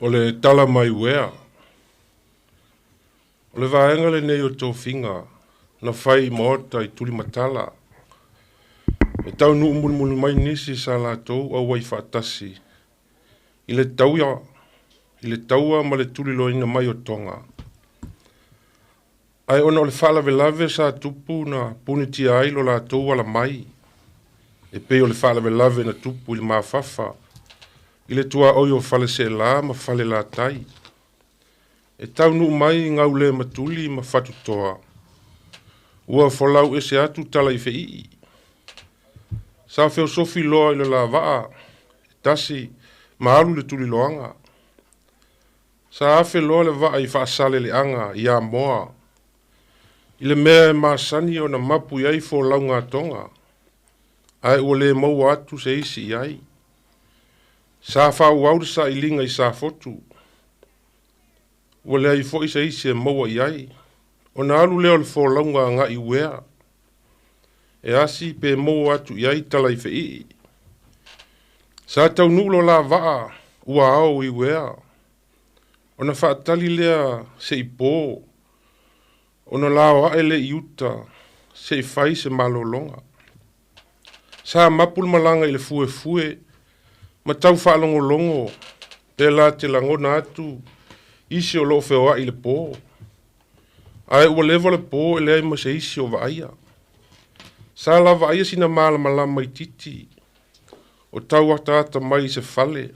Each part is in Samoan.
O le tala mai uea. O le vaega lenei o tofiga na fai i maota i Tulimatala. E taunuu mulimuli mai nisi sa latou auai faatasi i le tauia i le taua ma le tuliloaina mai o Toga. Ae ona o le faalavelave sa tupu na punitia ai lo latou ala mai, e pei o le faalavelave na tupu i le mafafa i le tuaoi o Faleseela ma Falelatai. E taunuu mai Gaulematuli ma Fatutoa, ua folau ese atu tala i feii. Sa feosofi loa i le lavaa, e tasi ma alu le tuliloaga. Sa afe loa le vaa i Faasaleleaga i Amoa, i le mea e masani ona mapu i ai folauga a Toga, ae ua le maua atu se isi i ai. Sa faaauau le sailiga i Safotu, ua leai foi se isi e maua i ai, ona alu lea o le folauga agai i Uea, e asi pe maua atu i ai tala i feii. Sa taunuu lo la vaa ua ao i Uea, ona faatali lea se i po, ona lao ae lea i uta se i fai se malologa. Sa mapu le malaga i le fuefue ma tau faalogologo pe la te lagona atu isi o lo o feoai i le po. Ae ua leva le po e leai ma se isi o vaaia. Sa lava sina malamalama itiiti o tau ataata mai i se fale,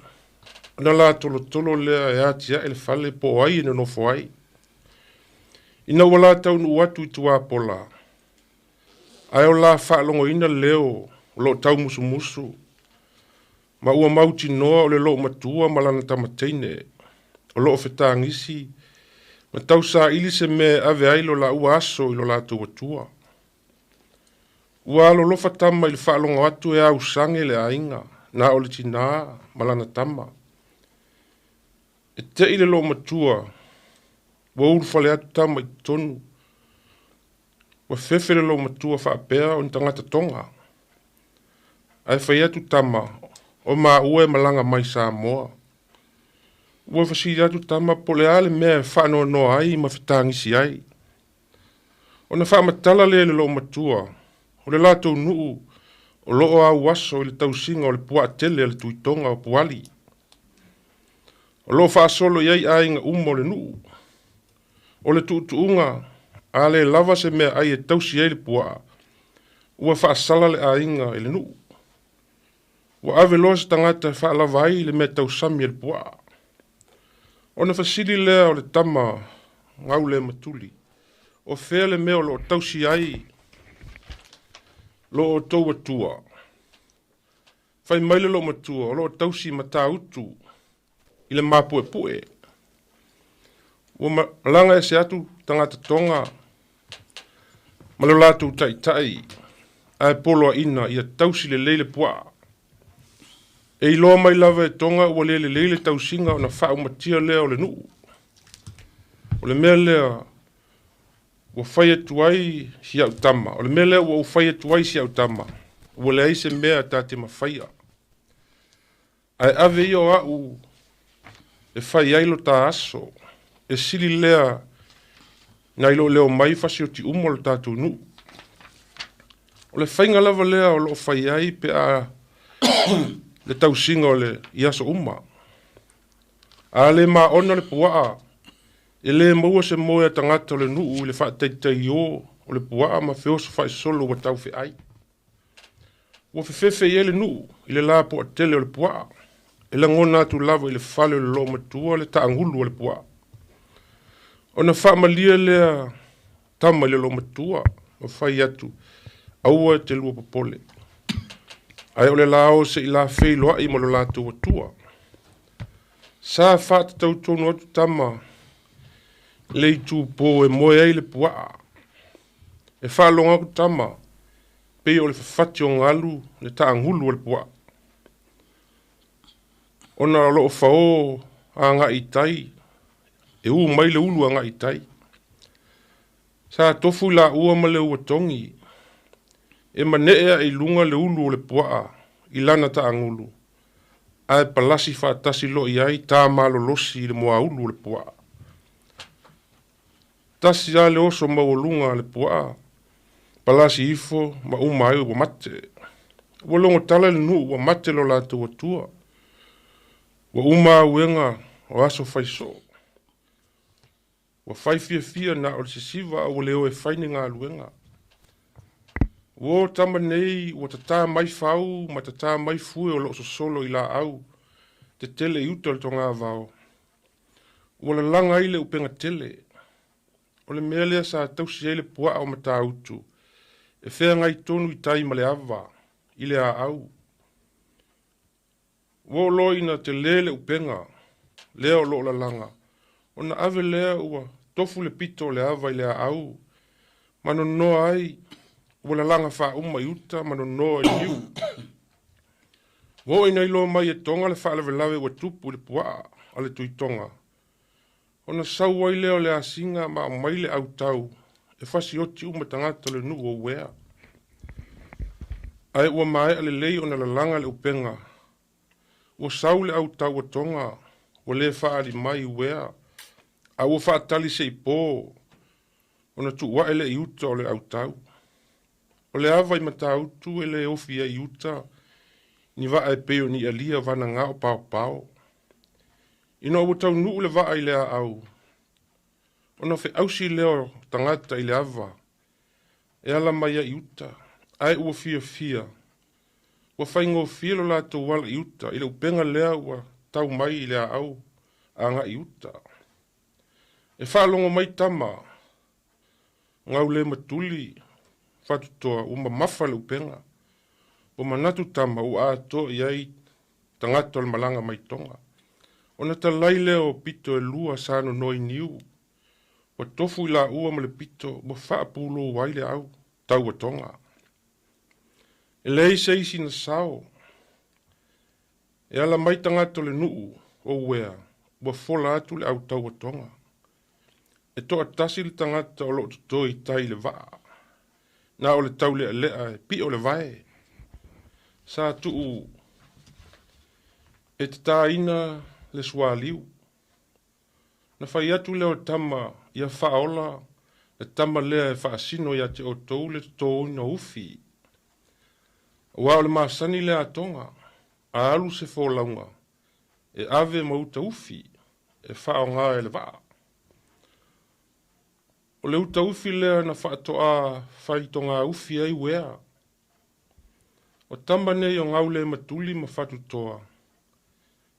ona la tolotolo lea e atiae le fale po o ai e nonofo ai. Ina ua la taunuu atu i Tuapola, ae o la faalogoina leo o lo o taumusumusu, ma ua mautinoa o le loomatua ma lana tamateine o lo o fetagisi ma tausaili se mea e ave ai lo laua aso i lo latou atua. Ua alolofa tama i le faalogo atu e ausage le aiga, na o le tinā ma lana tama. E tei le loomatua, ua ulufale atu tama i totonu, ua fefe le loomatua faapea o ni tagata Toga. Ae fai atu tama, o maua e malaga mai Samoa. Ua fesili atu tama po o le a le mea e faanoanoa ai ma fetagisi ai. Ona faamatala lea i le loomatua, o le latou nuu o lo o auaso i le tausiga o le puaa tele a le Tuitoga o Puali. O lo o faasolo i ai aiga uma o le nuu. O le tuutuuga, a le lava se mea ai e tausi ai le puaa, ua faasala le aiga i le nuu. Ua ave loa se tagata e faalava ai le mea tausami e le puaa. Ona fesili lea o le tama Gaulematuli, o fea le mea o lo o tausi ai lo outou atua. Fai mai le loomatua o lo o tausi Matautu i le mapuepue. Ua malaga ese atu tagata Toga ma lo latou taitai ae poloaina ia tausi lelei le puaa. E iloa mai lava e Toga ua le lelei le tausiga ona faaumatia lea o le nuu. O le mea lea ua fai atu ai si au tama. O le mea lea ua ou fai atu ai si au tama. Ua leai se mea ta te mafaia. Ae ave ia o au e fai ai lo ta aso. E sili lea nai lo leo mai fasioti uma o le tatou nuu. O le faiga lava lea o lo o fai ai pe a le tausiga o le i aso uma. A le maona le puaa, e le maua se moe a tagata o le nuu i le faataitaiō o le puaa ma feoso faisolo ua taufeai. Ua fefefe i ai le nuu i le lapoa tele o le puaa. E lagona atu lava i le fale o le loomatua le taagulu o le puaa. Ona faamalie lea tama i le loomatua ma fai atu, aua e te lua popole. Ae o le lao se i la feiloai ma lo latou atua. Sa faatatau tonu atu tama le itupo e moe ai le puaa. E faalogo atu tama pei o le fafati o galu le taagulu o le puaa. Ona o lo o fao agai i tai, e u mai le ulu agai i tai. Sa tofu i laua ma le ua togi, e manee ae i luga le ulu o le puaa i lana taagulu. ae palasi faatasi loa i ai ta malolosi i le muaulu o le puaa. Tasi lava le oso maualuga a le puaa, palasi ifo ma uma ai ua mate. Ua logo tala le nuu ua mate lo latou atua. Ua uma auega o aso faisoo. Ua fai fiafia na o le sisiva a ua le o e fai ni galuega. Ua o tama nei ua tatā mai fau ma tatā mai fue o loo sosolo i laau tetele i uta o le togavao. Ua lalaga ai le upega tele. O le mea lea sa tausi ai le puaa o Matautu e feagai tonu i tai ma le ava i le aau. Ua oo loa ina telē le upega lea o loo lalaga, ona ave lea ua tofu le pito o le ava i le aau ma nonoa ai, ua lalaga faauma i uta ma nonoa i niu. Ua oo ina iloa mai e Toga le faalavelave ua tupu i le puaa a le Tuitoga, ona sau ai lea o le asiga ma aumai le autau e fasioti uma tagata o le nuu o Uea. Ae ua maea lelei ona lalaga le upega, ua sau le autau a Toga, ua le faaali mai i Uea, a ua faatali se i po, ona tuu ae lea i uta o le autau. O le ava i Matautu e le ofi ai i uta ni vaa e pei o ni alia vanaga o paopao. Ina ua taunuu le vaa i le aau, ona feausi lea o tagata i le ava e ala mai ai i uta, ae ua fiafia, ua faigofie lo latou ala i uta i le upega lea ua tau mai i le aau agai i uta. E faalogo mai tama Gaulematuli Fatutoa ua mamafa le upega. Ua manatu tama ua atoa i ai tagata o le malaga mai Toga. Ona talai lea o pito e lua sa nonoi niu. Ua tofu i laua ma le pito ua faapulou ai le au tau a Toga. E leai se isi na sao. E ala mai tagata o le nuu o Uea ua fola atu le au tau a Toga. E toatasi le tagata o loo totoe i tai i le vaa. Na o le taulealea e pio le vae. Sa tuu e tataina le sualiu. Na fai atu lea o tama ia faaola le tama lea e faasino ia te outou le totoina o ufi. Aua o le masani lea a Toga, a alu se folauga, e ave ma uta ufi e faaaoga e le vaa. O le uta ufi lea na faatoa faitoga ufi ai uea. O tama nei o Gaulematuli ma Fatutoa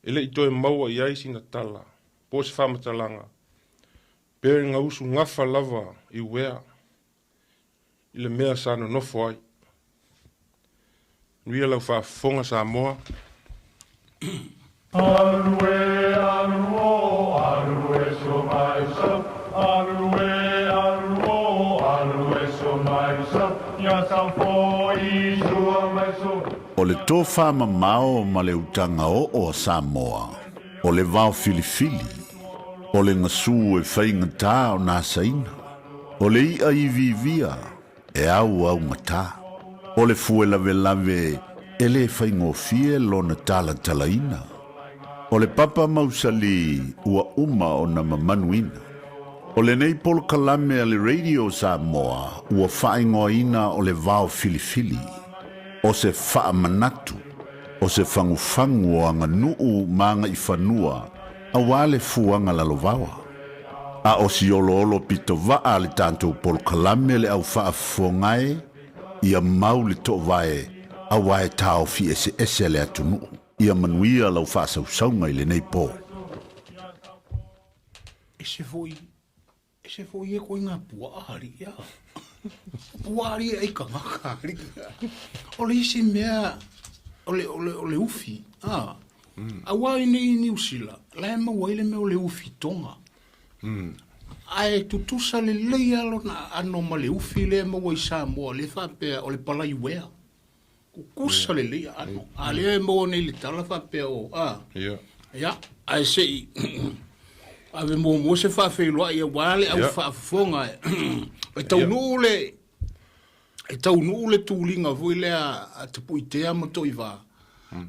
e le i toe maua i ai sina tala po o se faamatalaga pe gausu gafa lava i uea i le mea sa nonofo ai. Manuia lau faafofoga Samoa. Alu e alu o alu e so mai so alu e alu o alu e so mai so ia sa fo i sua mai so. O le tofa mamao ma le utaga oo a Samoa, o le vao filifili, o le gasu e faigata ona asaina, o le i'a iviivia e auaugata, o le fue lavelave e lē faigofie lona talatalaina, o le papa mausali ua uma ona mamanuina. O lenei polokalame a le Radio Samoa ua faaigoaina o le vao filifili, o se faamanatu, o se fagufagu o aganuu ma agaifanua auā le fuaga lalovaoa. A o si oloolo pito vaa a le tatou polokalame le au faafofoga e, ia mau le toovae auā e taofi eseese le atunuu. Ia manuia lau faasausauga i lenei po. Ese foi, ese foi e koe ngā puaa alii a. Puaa alii e ai kangaka alii a. O le isi mea, o le, o le, o le ufi, a. Auā i nei i Niu Sila, la e maua ai le mea o le ufi Tonga. Ae tutusa lelei lava lona aano ma le ufi lea e maua i Samoa, lea e faapea o le palai uea. Tutusa lelei aano. A lea e maua nei i le tala faapea o, a. Ia, ae se i ave muamua se faafeiloai aua le au faafofoga e taunuu le e taunuu le tuliga foi lea a Tapuitea ma Toivā.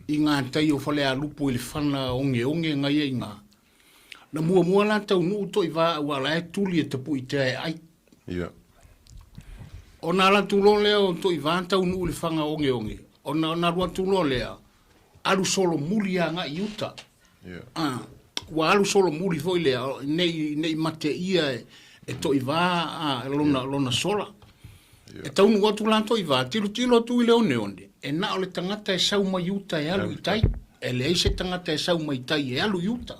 i gatai o Falealupo i le fana ogeoge na ia i ina. Na muamua la taunuu Toivā aua la e tuli e Tapuitea e ai. Ia. Ona ala atu loa lea o Toivā taunuu i le fana ogeoge, ona ona alu atu loa lea, alu solomuli agai i uta. Ia. Ah, ua alu solomuli foi lea, nei, nei mateia e, e Toivā ah, lona, lona sola. E taunuu atu la Toivā, tilotilo atu i le oneone, e na o le tagata e sau mai uta e alu i tai. E leai se tagata e sau mai tai e alu i uta.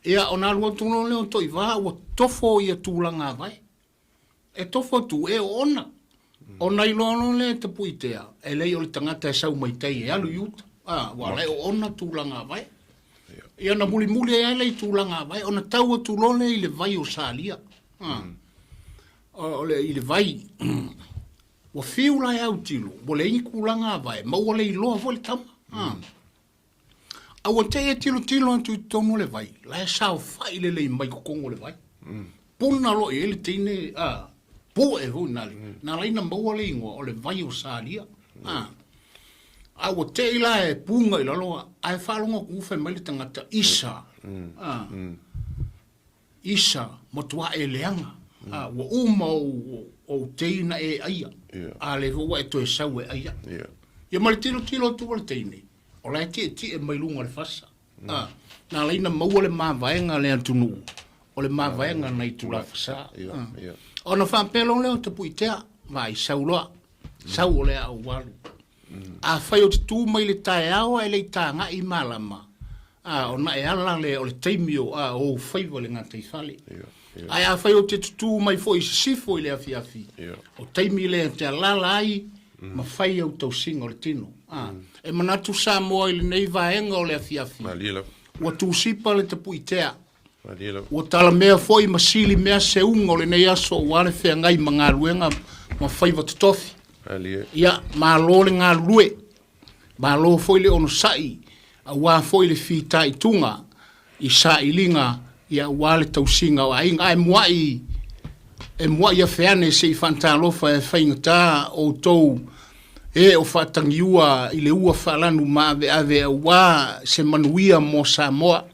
Ia, ona alu atu loa lea o Toivā, ua tofo ia tulaga avae. E tofo atu, e oona. Ona iloa loa lea e Tapuitea, e leai o le tagata e sau mai tai e alu i uta. A, ua ala e oona tulaga avae. Ia, ona mulimuli ai lea i tulaga avae, ona tau atu loa lea i le vai o Salia. A, o le, i le vai. Ua fiu la e autilo, ua leai ni tulaga avae, ma ua le iloa foi le tama. A. A ua te i e tilotilo atu i totonu o le vai, la e saofai lelei mai totonu o le vai. Puna loa i ai le teine, a, pu'e foi na le, na ala ai ona maua le igoa o le vai o Salia. A. A ua te i la e puga i lalo, ae faalogo atu fai mai le tagata, Isa. A. Isa, matua e leaga. A, ua uma ou, ou tei na e aia. Yeah. A le foi ua e toe sau e aia. Yeah. Ia ma le tilotilo atu o le teine, o la e tietie mai luga o le fasa. A, na ala ai ona maua le mavaega a le atunuu, o le mavaega nai Tulafasā. Yeah, A. yeah. Ona faapea loa lea o Tapuitea, vaai, sau loa, sau o le a ou alu. Afai ou te tu mai i le taeao ae le i tagai malama, a, ona e ala lea o le taimi o, a, o ou faiva i le gataifale. Ae afai ou te tutū mai foi i sisifo i le afiafi, o taimi lea e te alaala ai ma fai au tausiga o le tino. A, e manatu Samoa i lenei vaega o le afiafi, ua tusipa le tapuitea, Ua talamea foi ma sili mea seuga o lenei aso aua le feagai ma galuega ma faiva totofi. Ia, malo le galulue, malo foi le onosai aua foi le fitaituga i sailiga ia aua le tausiga o aiga. Ae muai, e muai afe ane se i faatalofa e faigata outou e o faatagiua i le ua faalanu maaveave aua se manuia mo Samoa.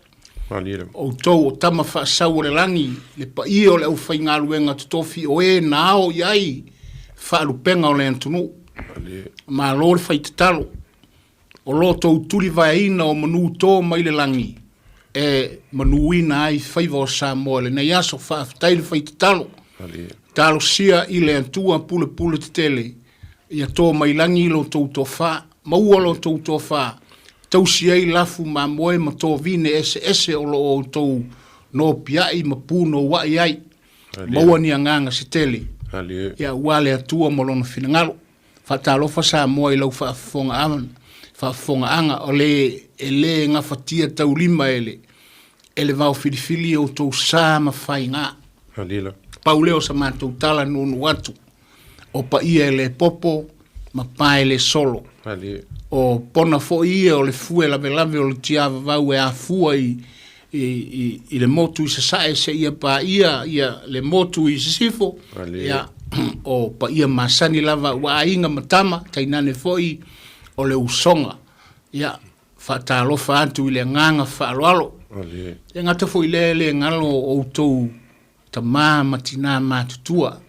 Outou o tama faasau o le lagi, le paia o le aufaigaluega totofi o e na ao i ai faalupega o le atunuu. Malo le fai tatalo. O lo tou tulivaeina o manu to mai le lagi e manuina ai faiva o Samoa i lenei aso. Faafetai le fai tatalo. Talosia i le Atua pulepule tetele ia to mai lagi lo tou tofa, maua lo tou tofa, tausi ai lafu mamoe ma tovine eseese o lo o outou nopiai ma punouai ai. Maua ni agaga se tele, ia aua le Atua ma Lona finagalo. Faatalofa Samoa i lau faafofogaaga, o le e le gafatia taulima e le e le vao filifili outou sa ma faiga. Pau lea o sa matou tala nuunuu atu. O paia e le popo ma pae e le solo. O pona foi ia o le fue lavelave o le tiavavau e afua i, i, i, i le motu i Sasae seia paia ia le motu i Sisifo. Ia, o paia masani lava ua aiga ma tama, tainane foi o le usoga. Ia, faatalofa atu i le agaga faaaloalo. E gata foi lea e le galo outou Tama ma tinā matutua,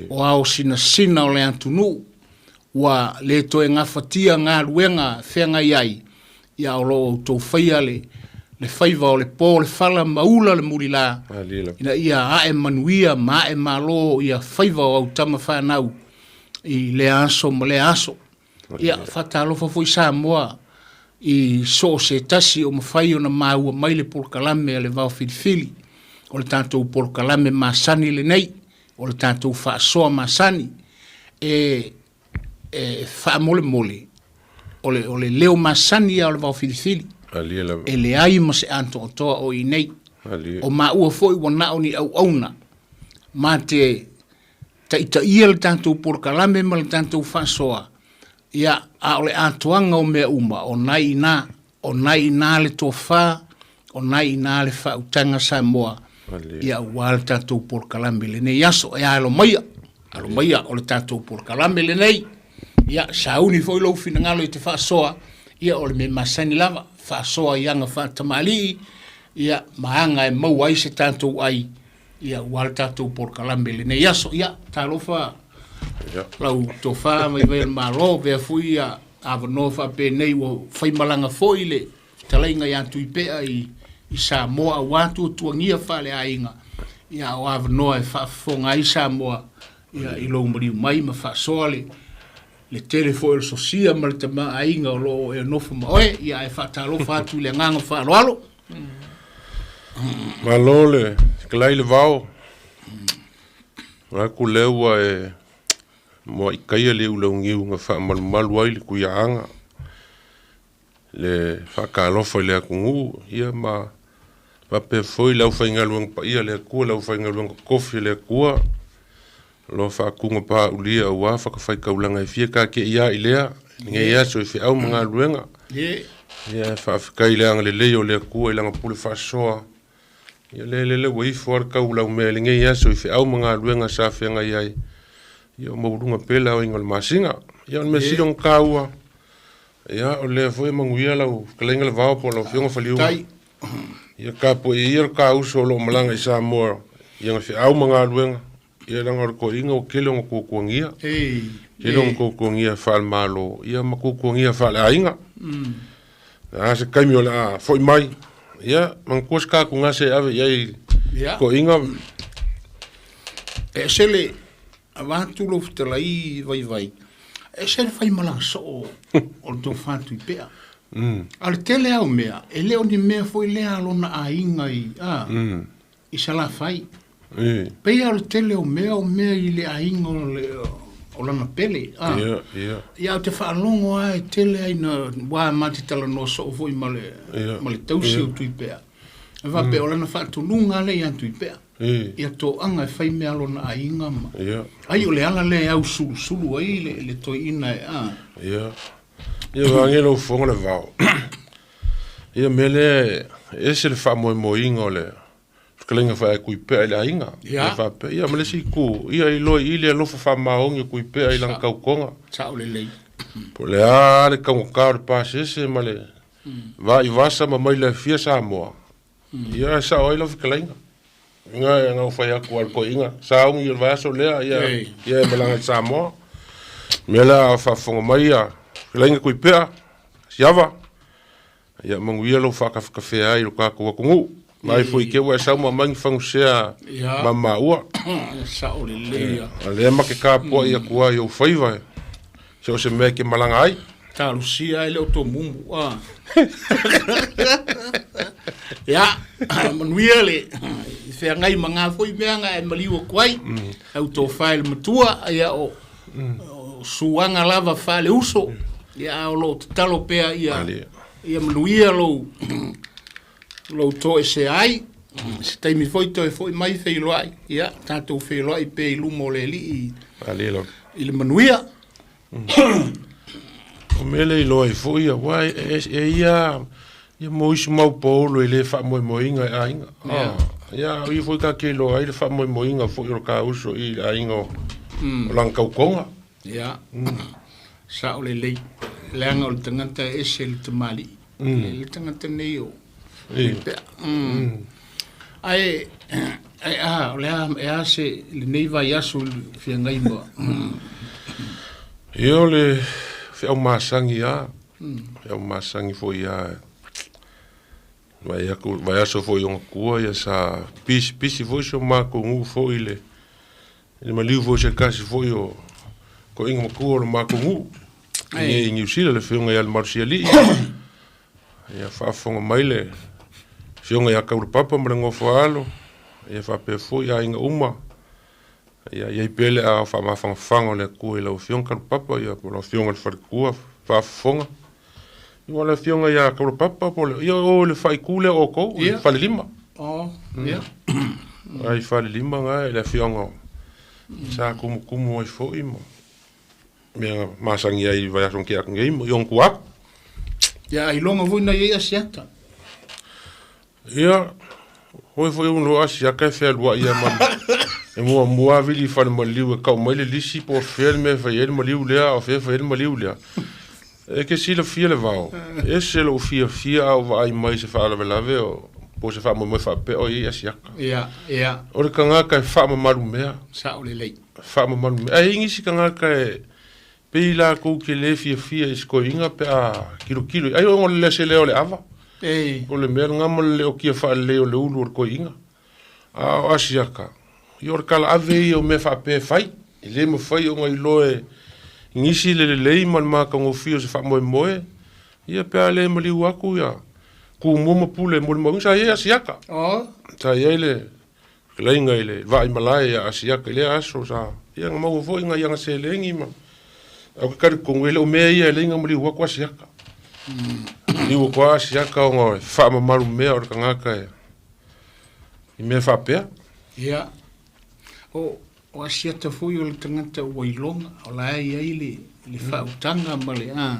o ao sinasina o le atunuu, ua le toe gafatia galuega feagai ai, ia o lo o outou faia le le faiva o le po le fala ma ula le mulilā, ina ia ae manuia ma ae malo ia faiva o au tama fanau i lea aso ma lea aso. Ia, faatalofa foi Samoa i so o se tasi o mafai ona maua mai le polokalame a le Vao Filifili. O le tatou polokalame masani lenei, o le tatou faasoa masani e, e faamolemole o le, o le leo masani ia o le Vao Filifili. E leai ma se atoatoa o i nei. O maua foi ua na o ni auauna ma te taitaia le tatou polokalame ma le tatou faasoa, ia, a o le atoaga o mea uma, o na i ina, o na i ina le tofa, o na i ina le faautaga Samoa, ia, aua le tatou polokalame i lenei aso. E alo maia, alo maia o le tatou polokalame lenei. Ia, sauni foi lou finagalo i te faasoa, Ia, o le mea masani lava, faasoa i aga faatamalii, ia, ma aga e maua ai se tatou ai, ia, aua le tatou polokalame i lenei aso. Ia, talofa lau tofa vaivai o le Malo, avea foi ia avanoa faapenei ua faimalaga foi le fetalaiga ia Tuipea i, i Samoa aua tuatuagia faaleaiga, ia, o avanoa e faafofoga ai Samoa, ia, i lou maliu mai ma faasoa le le tele foi o le sosia ma le tamaaiga o lo o e nofo ma oe, ia ae faatalofa atu i le agaga faaaloalo. Malo le fetalai le vao. Manatu lea ua e muaitaia le iulauniu na faamalumalu ai le Tuiaaga, le faatalofa i le atunuu, ia ma faapea foi le aufaigaluega paia a le Atua, le aufaigaluega totofi a le Atua, o lo o faatugapaulia aua fatafaitaulaga e fia tateia ai lea i lenei aso i feau ma galuega. Ia, e faafetai i le agalelei o le Atua i lana pule faasoa. Ia, lea lele ua ifo lava le tau laumea i lenei aso i feau ma galuega sa feagai ai. Ia, o maualuga pea le aoina o le masina. Ia, o le mea sili ona taua, ia, o lea foi e manuia lau fetalaiga Levao po o lau Afioga Faliuga. Ia tapuai ia le ta uso o lo o malaga i Samoa i ana feau ma galuega. Ia leaga o le toeaina ua tele ona tuatuagia. Tele ona tuatuagia faale-Malo ia ma tuatuagia faale-aiga. O le a se taimi o le a foi mai, ia manatua se tatou gase e ave i ai i le toeaina. E ese le avatu lou fetalai vaivai, e ese le faimalaga soo o le tofa Tuipea. A o le tele lava o mea, e le o ni mea foi lea a lona aiga i, a, i Salafai. Pei lava o le tele o mea o mea i le aiga o le o lana pele. A. Ia, ia. Ia, ou te faalogo lava e tele ai ina aua ma te talanoa soo foi ma le ma le tausi o Tuipea. E faapea o lana faatonuga lea ia Tuipea. Ia toaga e fai mea a lona aiga ma. Ai o le ala lea e ausulusulu ai le le toeaina e a. Ia. Ia vaeane lau Fofoga le Vao. Ia mea lea e ese le faamoemoeina o le fetalaiga foi a Tuipea i le aiga. Ia faapea, ia ma le isi itu, ia iloa i i le alofa faamaoni o Tuipea i lana tautoga. Sao lelei. Po o le a le taugata o le pasese ma le va i Vasa ma maila e fia Samoa, ia e sao ai lau fetalaiga. Ina na ou fai atu a le toeaina, sauni o le vaiaso lea, ia, ia e malaga i Samoa. Mea la a faafofoga mai ia fetalaiga Tuipea, Siava, ia manuia lou faakafekafea ai i lo tatou atunuu. Vaai foi te ua e sau ma aumai ni fagusea ma maua. Sao lelei ia. A lea ma te tapuai atu ai i ou faiva, so o se mea e te malaga ai. Talosia ai le o tomumu. Ah. Ia, manuia le feagai ma ngā foi mea nga e maliu atu ai. Au tofa i le matua, ia o, o suaga lava faale uso. Ia a o lo o tatalo pea ia, ia manuia lou, lou toesea ai. Se taimi foi toe foi mai feiloai. Ia, tatou feiloai pea i luma o le Alii i le manuia. O mea lea iloa ai foi aua e, e ia ia mo isi mau poulo e le faamoemoeina e aiga. Yeah. Ia, o ia foi ka ke iloa ai le faamoemoeina foi o le ka uso i le aiga o, o lana tautoga. Ia. Sao lelei. Leaga o le tagata e ese le tamalii. Le tagata nei o Tuipea. Ae, ae a, o le a, e a se lenei vaiaso i le feagai ma... Ia o le feau masani lava, feau masani foi lava. Vaai atu, vaiaso foi ona tua ia sa pisipisi foi si o matou nuu foi i le i le maliu foi o se tasi foi o toeaina matua o le matou nuu i Niu Sila, le Afioga ia Lemalusialii. Ia faafofoga mai le Afioga ia Taulapapa ma le nofo a alo, ia faapea foi aiga uma. Ia i ai pea le aao faamafanafana o le Atua i lau Afioga Taulapapa, ia po o lau Afioga i le Faletua, faafofoga. Ia o le Afioga ia Taulapapa po o le, ia o le faaitu lea o outou, i le Falelima. Oh, ia. Ai Falelima na e le afioaga sa tumutumu ai foi ma mea masani ai i vaiaso na tea atu nei ma i ona tua atu. Ia, ailoga foi na i ai Asiata. Ia, hoi foi ua loa Asiata e fealuai ia ma e muamua lava vili i fale maliu e tau mai le lisi po o fea le mea e fai ai le maliu lea a o fea e fai ai le maliu lea. E ke silafia le vao, e ese lou fiafia a ou vaai mai i se faalavelave o po o se faamoemoe faapea o i ai asiaka. Ia, ia. O le tagata e faamamalu mea. Sao lelei. Faamamalu mea. Ae i ai nisi tagata e pei latou te le fiafia i se toeaina pe a tilotilo i ai ona o le lese lea o le ava. E. O le mea lena ma le le otia faalelei o le ulu o le toeaina. A o Asiata, ia o le talaave ia o mea faapea e fai. E le mafai ona iloa e nisi le lelei ma le matagofie o se faamoemoe, ia pe a le maliu atu ia Tumua ma Pule e molimauina. Sa i ai Asiata. Sa i ai le fetalaiga i le Vaaimalae ia Asiata i lea aso sa, ia na maua foi nai ana seleni ma, ae ou te talitonu e le o mea ia e leai na maliu atu Asiata. Maliu atu lava Asiata ona e faamamalu mea o le tagata e i mea faapea. Ia, o, o Asiata foi o le tagata ua iloga, o la e i ai le, le faautaga ma le, a,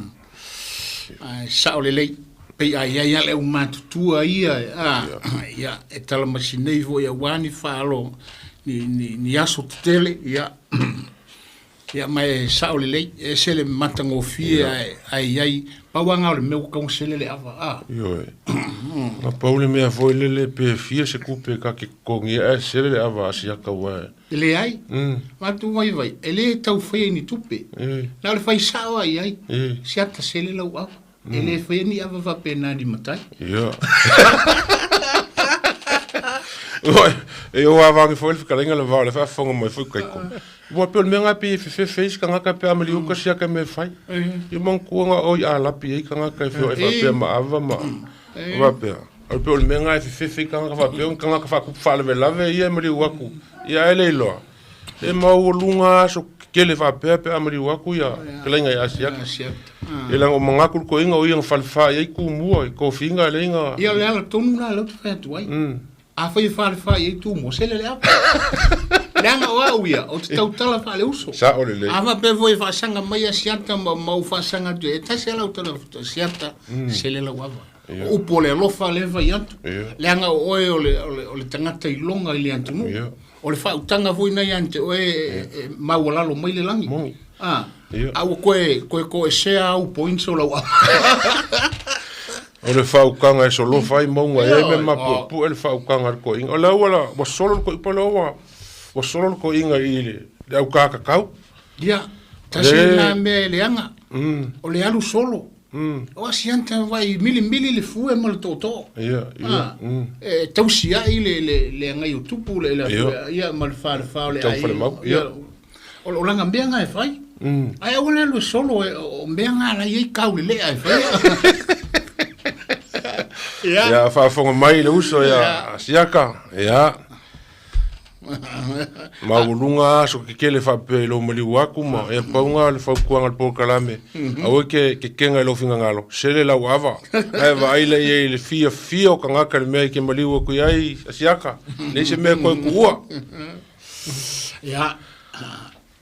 ae sao lelei. Pei a i ai lava le aumatutua ia, a, ia, e talamasi nei foi aua ni faalo, ni, ni, ni aso tetele, ia. Ia ma e sao lelei, e ese le matagofie ae, ae i ai, pau lava lena o le mea ua tatau ona sele le ava, a. Ioe. Na pau le mea foi lele pe fia se tupe ta te totogia ae sele le ava a siaka ua e. E leai. Matou vaivai, e le tau faia i ni tupe. Na o le fai sao lava i ai, siata sele lau ava. E le faia ni ava faapena ni matai. Ia. E o avangi foi le fetalaiga le vao le faafofoga mai foi taiko. Ua pei o le mea lena pei e fefefe ai se tagata pe a maliu kasi ake mea e fai. Ia manatua na o i alapi ai tagata e feoai faapea ma ava ma faapea. Ae pei o le mea lena e fefefe ai tagata faapea o ni tagata faatupu faalavelave ia e maliu atu. Ia ae le iloa. E maualuga aso tetele faapea pe a maliu atu ia fetalaiga ia Asiata. Ia leaga o manatu le toeaina o ia na falefa i ai Tumua i tofiga lea na. Ia o le ala tonu la lea ou te fai atu ai. Afai e falefa i ai Tumua, sele le ava. Leaga o au ia, ou te tautala faaleuso. Sao lelei. A faapea foi e faasaga mai Asiata ma ou faasaga atu, e tasi lava lau tala, Asiata, sele lau ava. O upu o le alofa lea e fai atu. Leaga o oe o le, o le, o le tagata iloga i le atunuu. O le faautaga foi na ia te oe e maualalo mai le lagi. A, a ua koe, koe toesea au points o lau ava. O le faautaga e solofa ai mauga e me mapuepue le faautaga a le toeaina. O le auala ua solo le toeaina, po o ua solo le toeaina i le aukakakau. Ia, tasi lena mea e leaga. O le alu solo. O asiata vai milimili le fue ma le tootoo. Ia, ia. E tausi ai le, le, le agai o tupu le, le, ia, ma le falefa o le ai. Tau ia. O, o langa mea nga e fai. Ai aua le alu e solo e, o mea nga la i ai kau le lea e fai. Ia. Ia, faafofoga mai le uso ia Siaka. Ia. Maualuga aso kekele faapea i lou maliu atu ma e pauga le fautuaga a le polokalame. Aua e ke kekega i lou finagalo, sele lau ava. Ae vaai lea i ai i le fiafia o tagata i le mea e te maliu atu i ai, a siaka, leai se mea e toe tuua. Ia,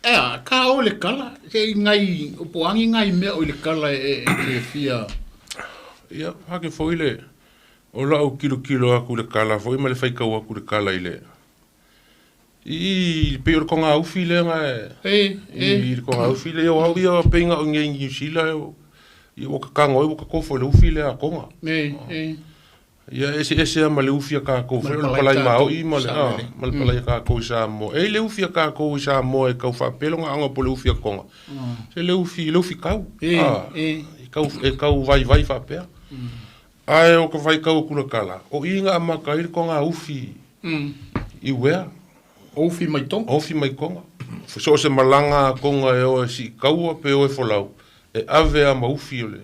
ea, ka o le kala, se i ngai, o po angi ngai mea o i le kala e, e te fia. Ia, hake foi le, O lau kilokilo aku i le kala foi ma le faitau aku i le kala i le i pei o le kogaufi lea na e i le kogaufi lea o au ia pei na o i Niu Sila ia ua kakago ai ua kakofo i le ufi lea a Tonga. Ia e eseese lava ma le ufi a tatou foi o le palai maoi ma le ma le palai a tatou i Samoa. E i ai le ufi a tatou i Samoa e tau faapea lona aoga po o le ufi a Tonga. Se le ufi le ufi kau e tau vaivai faapea. Ae o ka faitau o Kulakala, o i na amata ai le kogaufi i uea. O ufi mai Tonga. O ufi mai Tonga. So o se malaga a Tonga e o e siikaua pe o e folau, e ave a ma ufi o le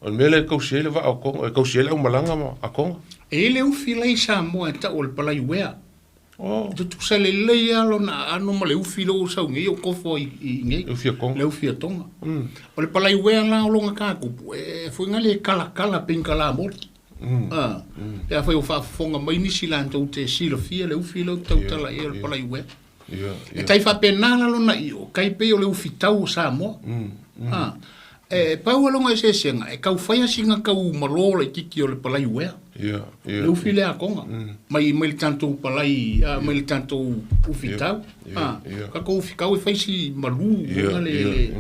o le mea lea e tausi ai le vaa o Tonga, e tausi ai le aumalaga ma a Tonga. E i ai le ufi la i Samoa e tau o le palai uea. Oh. E tutusa lelei lava lona aano ma le ufi lea ua sau nei o kofo i i nei. Le ufi a Tonga. Le ufi a Tonga. O le palai uea la o lona kākupu, e foi nga le kalakala pei ni kalamoli. A, pe afai o faafofoga mai nisi latou te silafia le ufi lea ou te tautala i ai o le palai uea. E tai faapena la lona io, kai pei o le ufi tau o Samoa. A, e pau a lona eseesega, e kau fai a sina kau malo laititi o le palai uea. Le ufi lea a Tonga. Mai, mai le tatou palai, a, mai le tatou ufi tau. A, tatou ufi tau e fai si malu, ona le, le,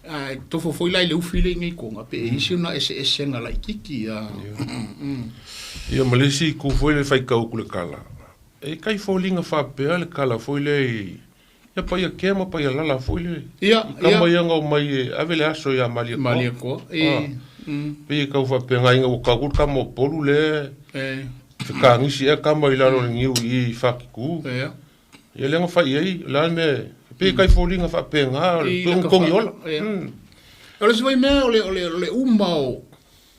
Ae tofo foi la i le ufi lea i inei i Toga, pe i ai si ona eseesega laitiiti a. Ia ma le isi itu foi lea e faitau atu i le tala, e tai foliga faapea le tala foi lea i ia Paiatea ma Paialala foi lea. Ia, I tama ia na omai e ave le aso ia Malietoa. Malietoa, e. Pei e tau faapena ina ua tau atu le tama o Upolu lea E. fetagisi ea tama i lalo o le niu i i Fatitu. Ia. Ia lea na fai i ai, o le a le mea, e pei e tai foliga faapena, o le I pei o le ni togiola. Ia. O le isi foi mea, o le, o le, o le uma o,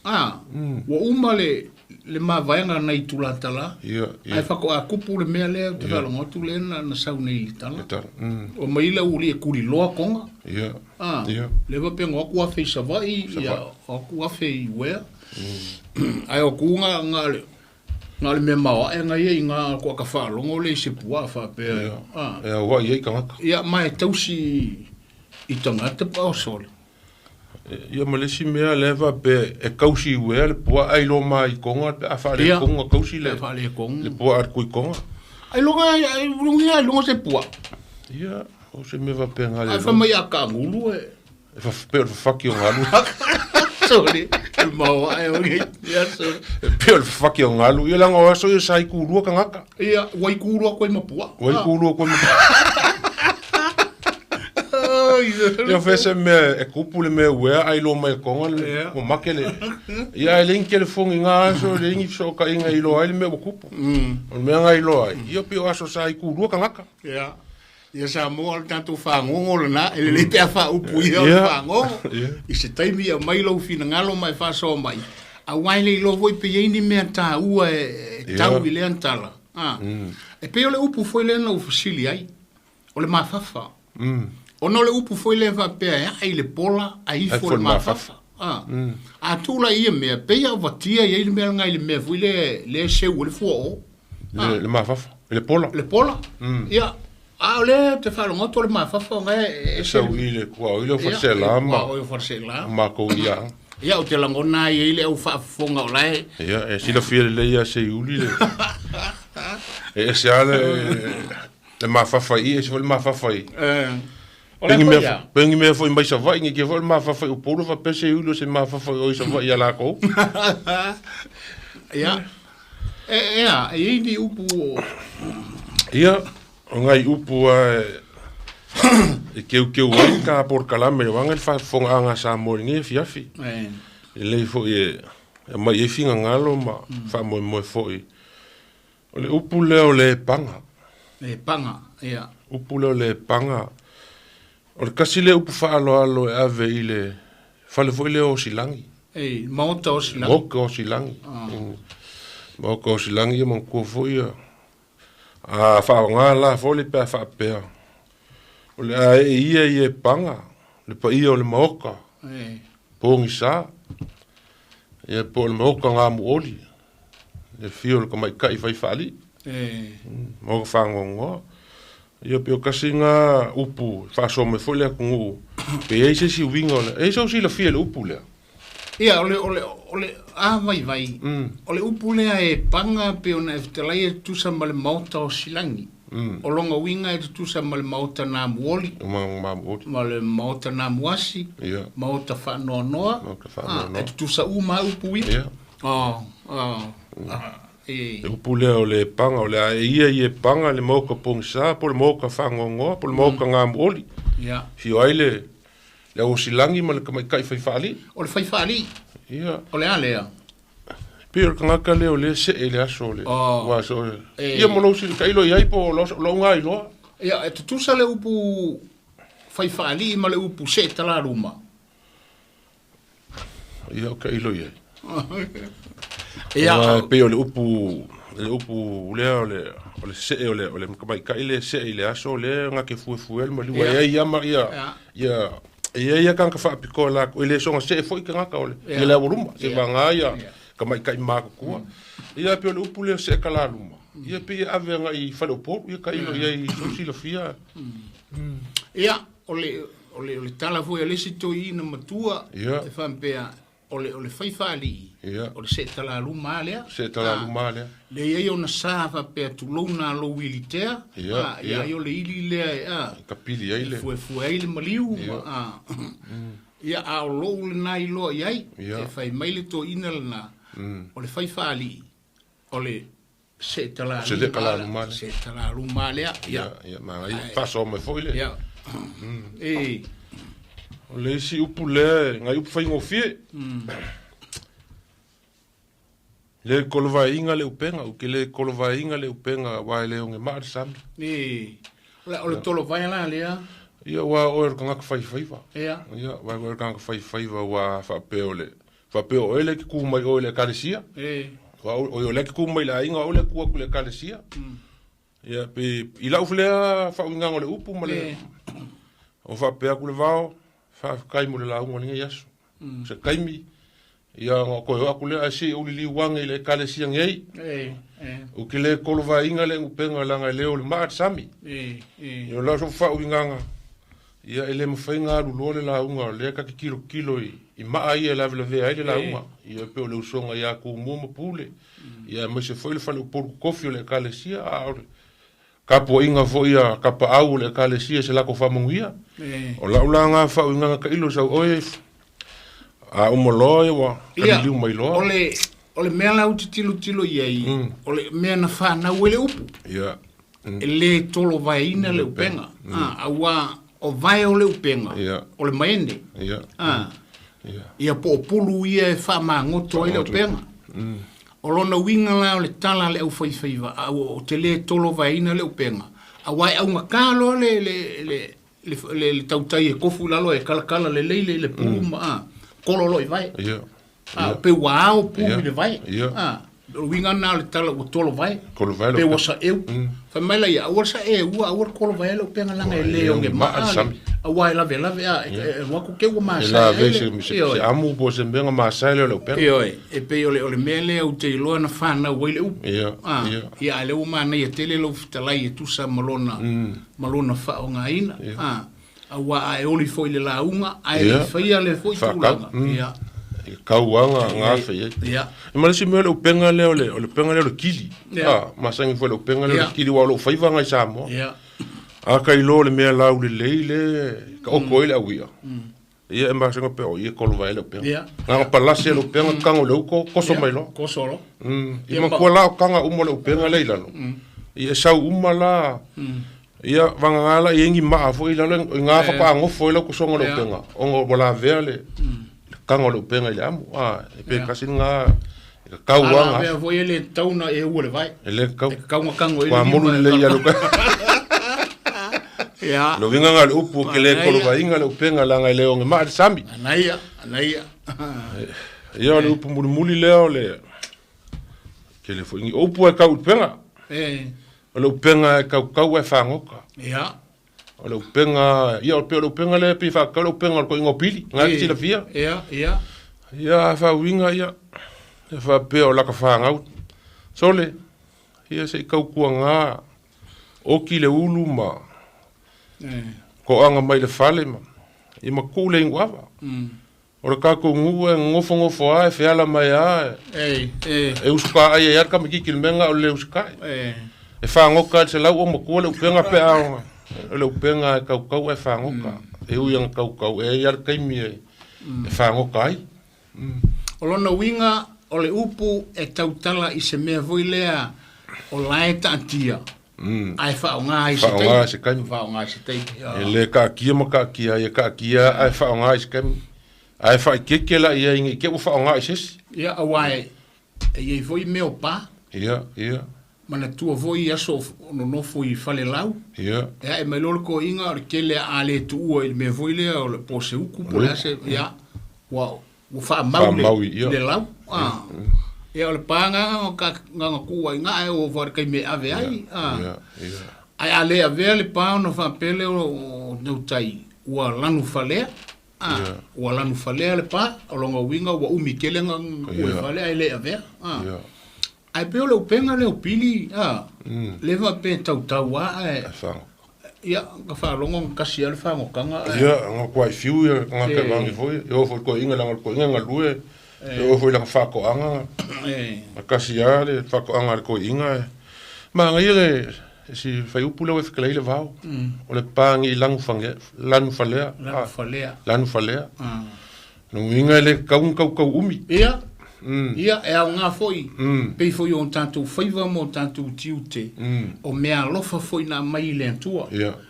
a, ua uma le, le mavaega nai Tulatala, Ia, ia. ae faatoa tupu le mea lea ou te faalogo atu lea na, na sau nei i le tala. Le tala. Ua mai le aualii e tuliloa Toga. Ia. A, Ia. lea faapea na o atu afe i Savaii, ia, o atu afe i Uea. Ae o ku na, na le, na o le mea maoae na ia i na toa faalogo lea i se puaa faapea. Ia. A, E auai ai tagata. ia, ma e tausi i tagata pa o sole. Ia ma le isi mea lea faapea e tausi i uea le puaa ai loa ma i Toga pe a faaletonu na tausi le Pe a faaletonu. le puaa a le Tuitoga. Ai loga ai luga ai luga se puaa. Ia, o se mea faapena le Ai fa mai a kaangulu e. E pei o le fafaki o galu. Sole, e maoae o nei. Ia sole. E pei o le fafaki o galu. Ia leaga o aso ia sa ikulua tagata. Ia, ua ikulua koe ma puaa. Ua ikulua koe ma puaa. Ia fai se mea e kupu le mea uea ai loa mai Toga le ua make le. Ia ae leai ni telefoni i na aso, leai ni fesootaiga e iloa ai le mea ua tupu. O le mea na iloa ai, ia pei o aso sa ikulua tagata. Ia. Ia Samoa o le tatou fagogo lena, e lelei pe a faaupu ia o le Ia. fagogo. Ia. I se taimi e aumai lou finagalo ma e faasoa mai, aua e le iloa foi pe i ai ni mea taua e Ia. tau i lea tala. A. E pei o le upu foi lea na ou fesili ai, o le mafafa. Ona o le upu foi lea faapea e ae i le pola ae ifo i le mafafa. A. A tuu la i ia mea, pei a avatia i ai le mea lena i le mea foi lea lea e seu ai le fuaoo. Le, le mafafa, le pola. Le pola. Ia, a o lea ou te faalogo atu o le mafafa ona e E ese sau i le kuaoi le o Faleseela ma o Faleseela. makou ia. Ia, ou te lagona ai i le au faafofoga o la e. Ia, e silafia lelei ia Seiuli le. E ese lava le, le mafafa i i, ese foi le mafafa i. O le Pengi foi mea, ia. pengi mea foi mai Savaii, nge foi le mafafa i Upolu, faapea Seiuli o se mafafa i o i Savaii ia lakou. Ia. E, e a, e i ai ni upu o. Ia, o ngai upu a e keukeu ai ka polokalame le waga le faafofogaaga a Samoa i lenei afiafi. E. Lelei foi e aumai ai figagalo ma faamoemoe foi. O le upu lea o le paga. E paga, ia. Upu lea o le paga. O le tasi lea upu faaaloalo e ave i le fale foi lea o Silagi. E, maota o Silagi. Maoka o Silagi. Maoka o Silagi ia manatua foi ia. A faaaoga la foi le pe a faapea. O le a ee ia i Epaga, le paia o le maoka, E. pogisa. Ia po o le maoka gamuoli. Le fio o le tamaitai fai faalii. E. Maoka fagoagoa. Ia pe o kasi ngā upu, faasoa mai foi le atunuu. Pe i ai se isi uiga o le... E i ai sau silafia i le upu lea. Ia, o le, o le, o le, a vaivai, o le upu lea e paga pei ona e fetalai e tutusa ma le maota o Silagi. O lona uiga e tutusa ma le maota Namuoli, Ma mamuoli. ma le maota Namuasi, Ia. maota Faanoanoa. Maota Faanoanoa. Ah, e tutusa uma lava upu ia. Ia. Oh, oh, ah, e. Le upu lea o le paga, o le a e ia i Epaga le maoka pogisa, po o le maoka fagoagoa, po o le maoka gamuoli. Ia. Fio ai le le auosilagi ma le tamaitai fai faalii. O le fai faalii. Ia. O le a lea? Pei o le tagata lea o lea see i le aso o le Oh. ua aso o le. E. Ia mo lou tailo i ai po o lou ngā iloa. Ia, e tutusa le upu fai faalii ma le upu see talaluma. Ia o tailo i ai. Ia, Aua pei o le upu le upu lea o le o le see o le o le tamaitai lea e see i le aso lea na ke fuefue le maliu. Ia. Ai ia ma ia Ia. ia e i ai ia tagata faapitoa lakou e le soga see foi tagata o le Ia. ia le aualuma se Ia. vaga ia Ia. tamaitai matutua. Ia pei o le upu lea o see kalaluma. Ia pei e ave agai i faleupolu ia tailo i ai i sou silafia. Ia, o le, o le, o le tala foi a le isi toeaina matua, Ia. e faapea, O le, o le fai faalii, Ia. o le seetalaluma lava lea. Seetalaluma lea. Le i ai ona sa faapea tulouna lou ilitea, Ia, a, ia ia. ai o le ili lea e, a, Kapili ai le. fuefue ai le maliu, ma, a, ia, a o lou lena iloa i ai, Ia. e fai mai le toeaina lena, o le fai faalii, o le seetalaluma Seetalaluma lea. Seetalaluma lea, ia, Ia, ia, manaia. Faasoa mai foi le. ia. E, O le isi upu lea, ngai upu faigofie. Le kolovaeina le upega, u ke le kolovaeina le upega, auā e le ogemaa le sami. e, o le tolovae la lea, Ia ua oe o le tagata faifaiva. ia, Ia, ua oe o le tagata faifaiva ua faapea o le faapea o oe le e te kū mai oe i le ekalesia. e, Ua o o le e te kū mai i le aiga, o au le e kū atu i le ekalesia. Ia, pe i lau lea faauigaga o le upu ma le e, o faapea atu le vao, faafetai mo le lauga o lenei aso. Se taimi, ia ona toe oo atu lea ae se'i ou liliu age i le ekalesia nei. e, e, Ou te le kolovaeina le upega leaga e le o le maa le sami. e, e, Ia o lau sou faauigaga, ia e le mafai ona aluloa le lauga o lea ta te kilokilo i, i maa ia e lavelavea ai le lauga. Ia pe o le usoga ia Tumua ma Pule. Ia aemaise foi le faleupolu kokofi o le ekalesia, a o le tapuaiga foi a tapaau o le ekalesia i se latou faamanuia. e. O lau la lagā faauigaga tailo sau oe, a uma loa ia ua Ia, kaliliu mai loa. o le, o le mea la ou te tilotilo i ai, o le mea na fanau ai le upu, Ia, e le tolovaeina le upega. Ah, auā o vae o le upega, Ia. o le maene. ia, Ah, ia. ia po o pulu ia e faamagoto ai le upega. O lona uiga la o le tala a le aufaifaiva, a ua o te lē tolovaeina le upega, auā e augatā loa le le le le, le, le tautai e kofu i lalo e kalakala lelei le, le pulu ma a, kolo loa i vae. Ia. A, pe ua ao pulu Ia. i le vae. Ia. A, o le uiga lena o le tala ua tolo vae. Tolo vae le Pe ua upega. saʻeu. Fai mai laia, aua le saʻeua, aua le kolo vaea le upega laga e lē Ua oge e maa maa le le- sami. auā e lavelave a, e e alu atu ke ua E masae la ai ve le- se se Ioe. se amu po o se mea na masae lea o le upega. Ioe, e pei o le, o le mea lea ou te iloa na fanau ai le upu. Ia, Ah, ia. ia, a lea ua manaia tele lou fetalai e tusa ma lona, ma lona faaaogāina. Ah, auā a e oli foi i le lauga, ae Ia. le faia le foi Faakau. tulaga. Ia, I kauaga gafe i ai. ia, E ma le isi mea o le upega lea o le o le upega lea o le kili. Ia. Ah, masani foi le upega lea o Ia. le kili aua o loo faiva agai Samoa. ia, A kailoa le mea laulelei le taoto ai le aui'a. Ia e masani pea o ia kolovae le upega. Ia. Gaga palasi e le upega kago i le uko koso ia, mai loa. koso loa. I Ia, manatua la o kaga uma o le upega lea i lalo. Ia e sau uma la ia vagagā la i ai ni maa foi i lalo i gā fapaagofo ai lau kosoga o le Ia. upega ona ua lavea le le kaga o le upega i le amu. A e pe Ia. kasi lagā e kakau A aga lavea foi e lē tatau ona e ua le vae. e lē kakau. E kakauga kago ai le Ua lima molu e lelei kala- alu ka. Ia, Lo uiga ga le upu ke le Manaia. kolovaeina le upega laga e le ogemaa le sami. anaia, anaia. Ia o le upu mulimuli lea o le tele foi ni upu e kau i upega. E, O le upega e kaukau ae fagoka. ia. O le upega, ia o le pei o le upega lea pei faakau le upega o le koiga o pili, gā E, te silafia. Ia, ia. Ia faauiga ia, e faapea o laka fagau. Sole, ia seʻi kaukuagā, oki le ulu ma E, koaga mai le fale ma, ia makuu le iguava. O le kakou nuu e gogofogofo a e feala mai a, E, e, e usukaai ai a le kamakiki i le mea ga o le le usukai. e. E fagoka i le selau o matua le upega pe a o le upega e kaukau ae fagoka. E ui aga kaukau e ai a le taimi e e fagoka ai. O lona uiga o le upu e tautala i se mea foi lea o lae taatia. Ae faaaogā ai se Faaaogā taimi. i se taimi. Faaaogā i se taimi. Ia. E le kaakia ma kaakia ai e kaakia ae faaaogā i se taimi. Ae faaikeke laia ina i te ua faaaogā i se isi. Ia, auā e, e iai foi mea o pā. Ia, ia, Manatua foi i aso o nonofo i falelau. ia. Ia, e mai loa le koiga o le tele a le tuua i le mea foi lea o le po o se uku po o le a se, ia, ua, ua faamau le, Faamau i- ia. le lau. Ah. Ia, o le pāgaga o ka gaga kuu ai gae o fale kaime ave ai. Ah. Ia, ia. Ae a lē avea le pā ona faapea lea o o tautai ua lanu falea. Ah, Ia. ua lanu falea le pā, o lona uiga ua umi tele ga kuu i Ia. fale ae lē avea. Ah. Ia. Ae pei o le upega lea o pili, ah, le faapea tautau a ae Ae fagoka. ia ka faalogo ga kasi a le fagokaga ae Ia, ga kuai fiu ia ga E. pevangi foi. E oo foi le koiga laga o le koiga e galue. E oo foi i lana faatoaga, na tasi lava le faatoaga a le toeaina e manaia le si fuaiupu lea ua e fetalai le vao, o le pa ni'i lanu lanu falea. Lanu falea. Lanu falea. Lona uiga e le tatau ona tautau umi. Ia, ia, e aoga foi, pei foi o tatou faiva ma o tatou tiute, o mea alofa foi na aumai i le Atua.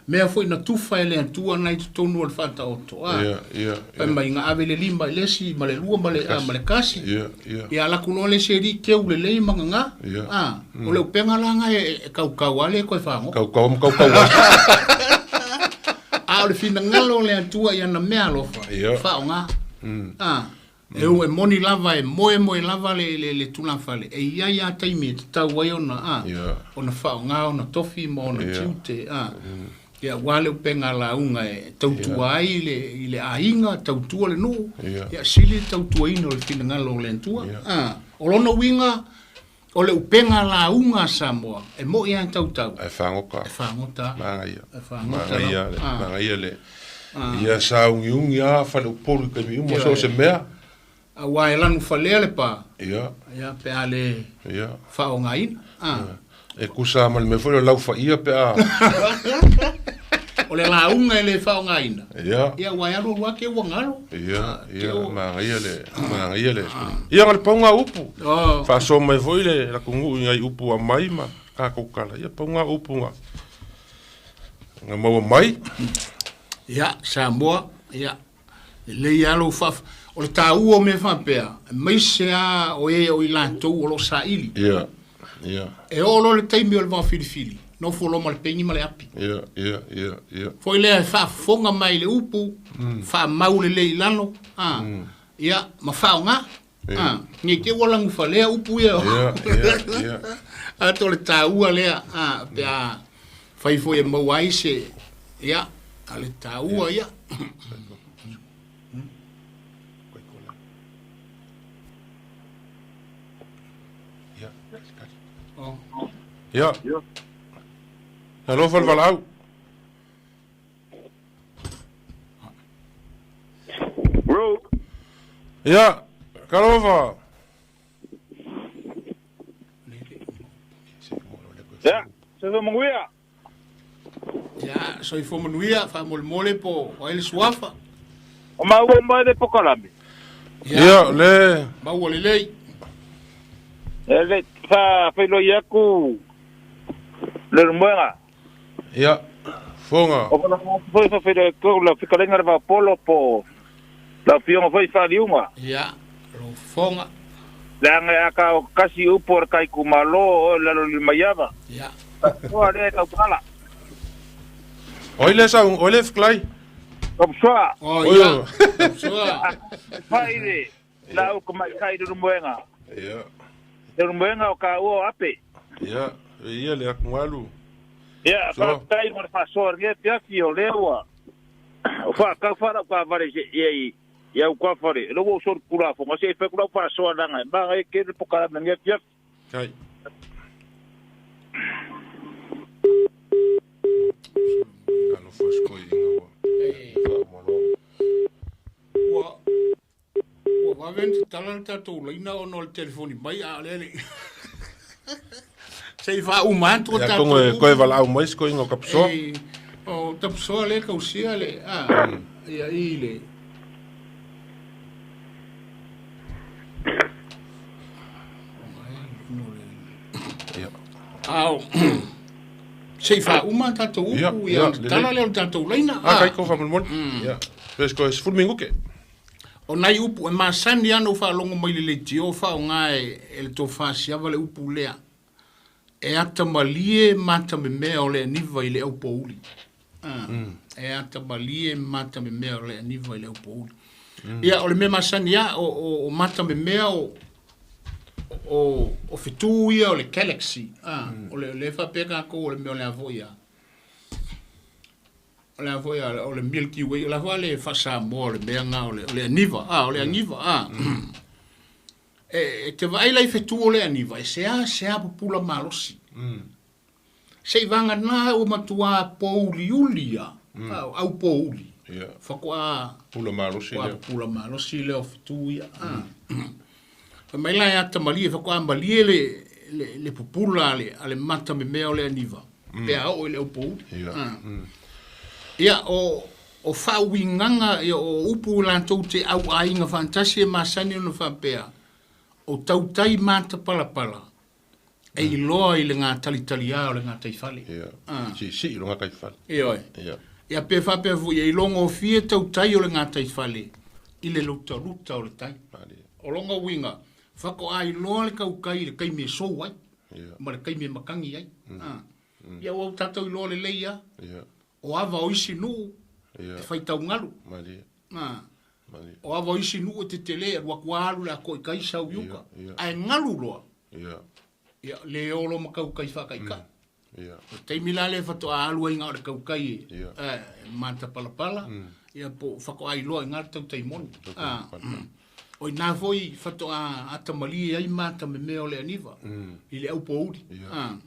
Mea foi na tufa e le Atua na i totonu o le faataoto. A. Ia, ia, Fai mai na ave le lima i le isi ma le lua ma le, ma le kasi. Ia, ia. Ia alu atu loa le isi alii keu lelei ma gaga. A. O le upega la na e kaukau a le koe fagogo. Kaukau ma kaukau ai. A o le finagalo o le Atua i ana mea alofa, faaaoga. A. E u e moni lava e moemoe lava le, le, le tulafale, e i ai a taimi e tatau ai ona, a, ona faaaoga ona tofi ma ona tiute, a. Ia, aua le upega a lauga e tautua ai le, i le aiga, tautua le nuu, ia sili le tautuaina o le finagalo o le Atua. A. O lona uiga, o le upega lauga a Samoa, e moi lava e tautau. Ae fagota. E fagota. Manaia. E fagota Manaia lava. le, manaia le. Ia saugiugi lava faleupolu i taimi uma, so o se mea. Aua e lanu falea le pa. Ia. Ia, pe a le faaaogaina. A. E tusa ma le mea foi o laufaia pe a. O le lauga e le faaaogaina. Ia. Ia, ua e alu alu lava te ua galo. Ia, ia, manaia le, manaia le. Ia, na le pau ngā upu. Oh. Faasoa mai foi le atunuu i nai upu aumai ma tatou tala. Ia, pau ngā upu na na maua mai. Ia, Samoa, ia, lelei lava lou faaf... O le taua o mea faapea, aemaise lava o e o i latou o lo o saili. Ia, ia. E oo loa le taimi o le vaofilifili, nofo loa ma le peni ma le api. Ia, ia, ia, ia. Foi lea e faafofoga mai i le upu, faamau lelei i lalo, a, ia, ma faaaoga. A, nei te i ua lagufalea upu ia. Ia, ia, ia. Ato le taua lea, a, pe a fai foi e maua ai se, ia, a le taua ia. Ia. Alofa le valaau. Bro. Ia, talofa. Ia, soifua manuia. Ia, soifua manuia, faamolemole po o ai le suafa. O maua mai le pokalame. Ia, le. Maua lelei. E le fa failoi atu le rumoega. Ia, foga. O fana foi fa failoi atu la fikalenga le vapolo po la fionga foi faliunga. Ia, lo foga. Le anga aka o kasi upo o kai kumalo o lalo li maiava. Ia. O ale tau pala. Oi le sa, oi le fklai. Kapsoa. O ia. Kapsoa. Fai le la o kuma kai le rumoega. Ia. Le rumoega o ka o ape. Ia, ia le akungalu. Ia, So. fa tai mo fa so re pia fi o lewa. O fa ka fa ra ka vare se ia i ia u ka fare. Lo wo so kula fo se fe kula fa so na ngai. Ba ngai ke le pokala me pia. Kai. Alofa skoi inga wa. Ua ua vave ona tatala le tatou laina ona o le telefoni mai a o lea le se i faauma atu o Ia tatou tongo e upu. koe valaau mai se koiga o Kapusoa. Ei, o Tapusoa lea e kausia le a ia i le Ia. Ao, se i faauma tatou Ia, upu, ia, ia, ona tatala lelei. lea o le tatou laina. Ah, kai ko faamolemole. Ia. Pes koe sefulu minute. O nai upu e masani ana ou faalogo mai le leitio faaaoga e, e le tofasiava le upu lea. E atamalie matamemea o le aniva i le aupouli. Ah, E atamalie matamemea o le aniva i le aupouli. Ia, o le mea masani a, o, o, o matamemea o, o, o fetu ia o le galaxy. Ah, O le, le faapea kākou o le mea o le a foi a. O le a foi a, o le Milky Way, o le a foi le faasamoa o le mea ngā o le, o le aniva, ah, o le aniva, ah. E, e te vaai la i fetu o le aniva, e se a, se a pupula malosi. Se i vagana ua matuā pouliuli ia, ah, au pouli. Ia. Fakoa Pula malosi ua lea. pupula malosi lea o fetu ia. Ah. Fai mai la e atamalie faatoa malie le le le pupula a le a le mata memea o le aniva pe a oo i le aupouli. Ia. Ia o o faauigaga ia o upu latou te auaiga faatasi e masani ona faapea o tautai matapalapala e iloa i le gatalitaliā o le gataifale. Ia. Siisii le gataifale. Ioe. Ia. Ia pe faapea foi e ilogofie tautai o le gataifale i le lutaluta o le tai. Malie. O lona uiga, faatoa iloa le tautai i le taimi e sou ai Ia. ma le taimi e matagi ai. Ia ua tatou iloa lelei lava, Ia. o ava o isi nuu Ia. e faitaugalu. Malie. Malie. O ava o isi nuu e tetele, alu atu lava alu le atoa i tai sau i uka. Ia, ia. Ae galu loa, Ia. ia le olo ma tautai faataitai. Ia. O le taimi la lea faatoa alu ai na o le tautai e, Ia. e matapalapala, ia po o faatoa iloa i ina le tautai moni. O ina foi faatoa atamalie ai matamemea o le aniva i le aupouli. Ia.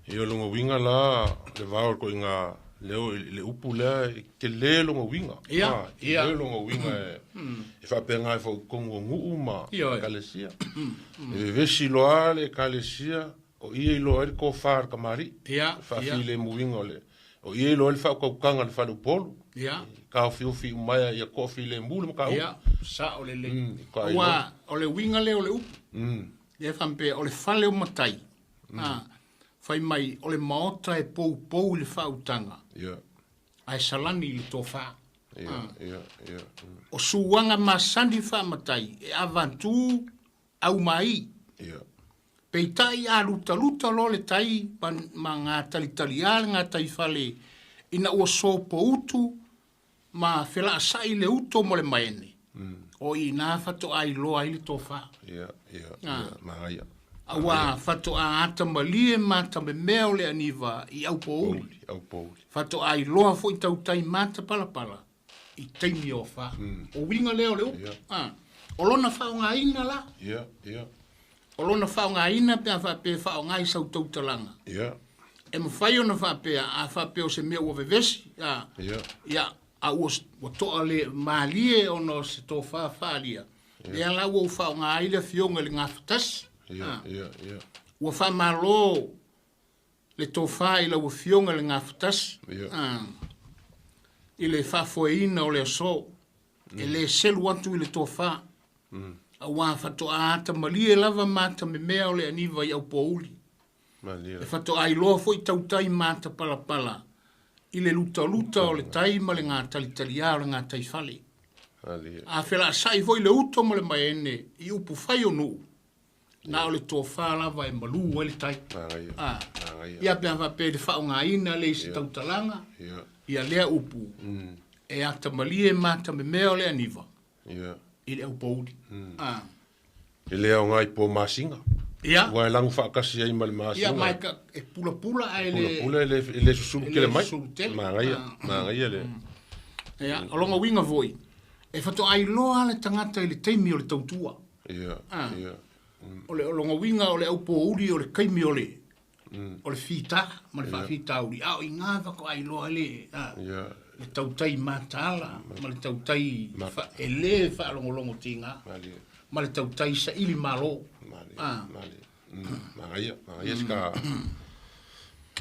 Ia o lona uiga la le vao o le ituaiga leo i le upu lea e tele lona uiga. Ia, Ah, ia. tele lona uiga e e faapena ai foi i totonu o nuu ma Ioe. ekalesia. E vevesi loa le ekalesia o ia i loa ai le tofā a le kamali'i. Ia, ia. Faafilemuina o le o ia i loa ai le faautautaga i le faleupolu. Ia. Taofiofi uma ai ia toafilemu le mataupu. Ia, sao lelei. Ka Aua o le uiga lea o le upu. Lea e faapea o le fale o matai. Fai mai o le maota e poupou i le faautaga. Ia. Ae salani i le tofā. Ia, ia, ia. O suaga masani faamatai e avatu au mai. Ia. Peitai a lutaluta loa le tai ma, ma gatalitaliā le gataifale ina ua sopoutu ma felaasai le uto ma le maene. O i ina faatoa iloa ai le tofā. Ia, ia, ia, manaia. Auā faatoa atamalie matamemea o le aniva i aupouli. Pouli, au pouli. Faatoa iloa foi tautai matapalapala i taimi o afa. O uiga lea o le upu. Ia. O lona faaaogaina la. Ia, ia, O lona faaaogaina pe a faapea e faaaoga i sau tautalaga. ia, E mafai ona faapea, a faapea o se mea ua vevesi, ia, ia, a ua, ua toa le malie ona o se tofā faalia. Lea la ua ou faaaoga ai le afioga i le gafatasi. ia, ia, ia, Ua faamalo le tofā i lau afioga i le gafatasi. Ia. I le faafoeina o le aso. E le selu atu i le tofā. Auā faatoa atamalie lava matamemea o le aniva i aupouli. malie. E faatoa iloa foi tautai matapalapala i le lutaluta o le tai ma le gatalitaliā o le gataifale. Malie. A felaasai foi le uto ma le maene i upu fai o nuu, na o le tofā lava e malū ai le tai. Manaia. Manaia. Ia pe a faapea i le faaaogaina le i se tautalaga, Ia, ia lea upu, e atamalie matamemea o le aniva ia. i le aupouli. E le aoga i po masina. Ia, Ua e lagu faatasi ai ma le ia masina. mai ka, e pulapula ae le... Pulapula e le, e le susulu e tele le mai. susulu tele. Manaia, manaia le. Ia, o lona uiga foi, e faatoa iloa le tagata i le taimi o le tautua. Ia, ia, O le o lona uiga o le aupouli o le taimi o le o le fita ma le faafitauli. A o i ina faatoa iloa ai le ia, le tautai mataala ma le tautai e le faalogologo tiga malie, ma le tautai saili malo. malie, malie. Manaia, manaia se ka...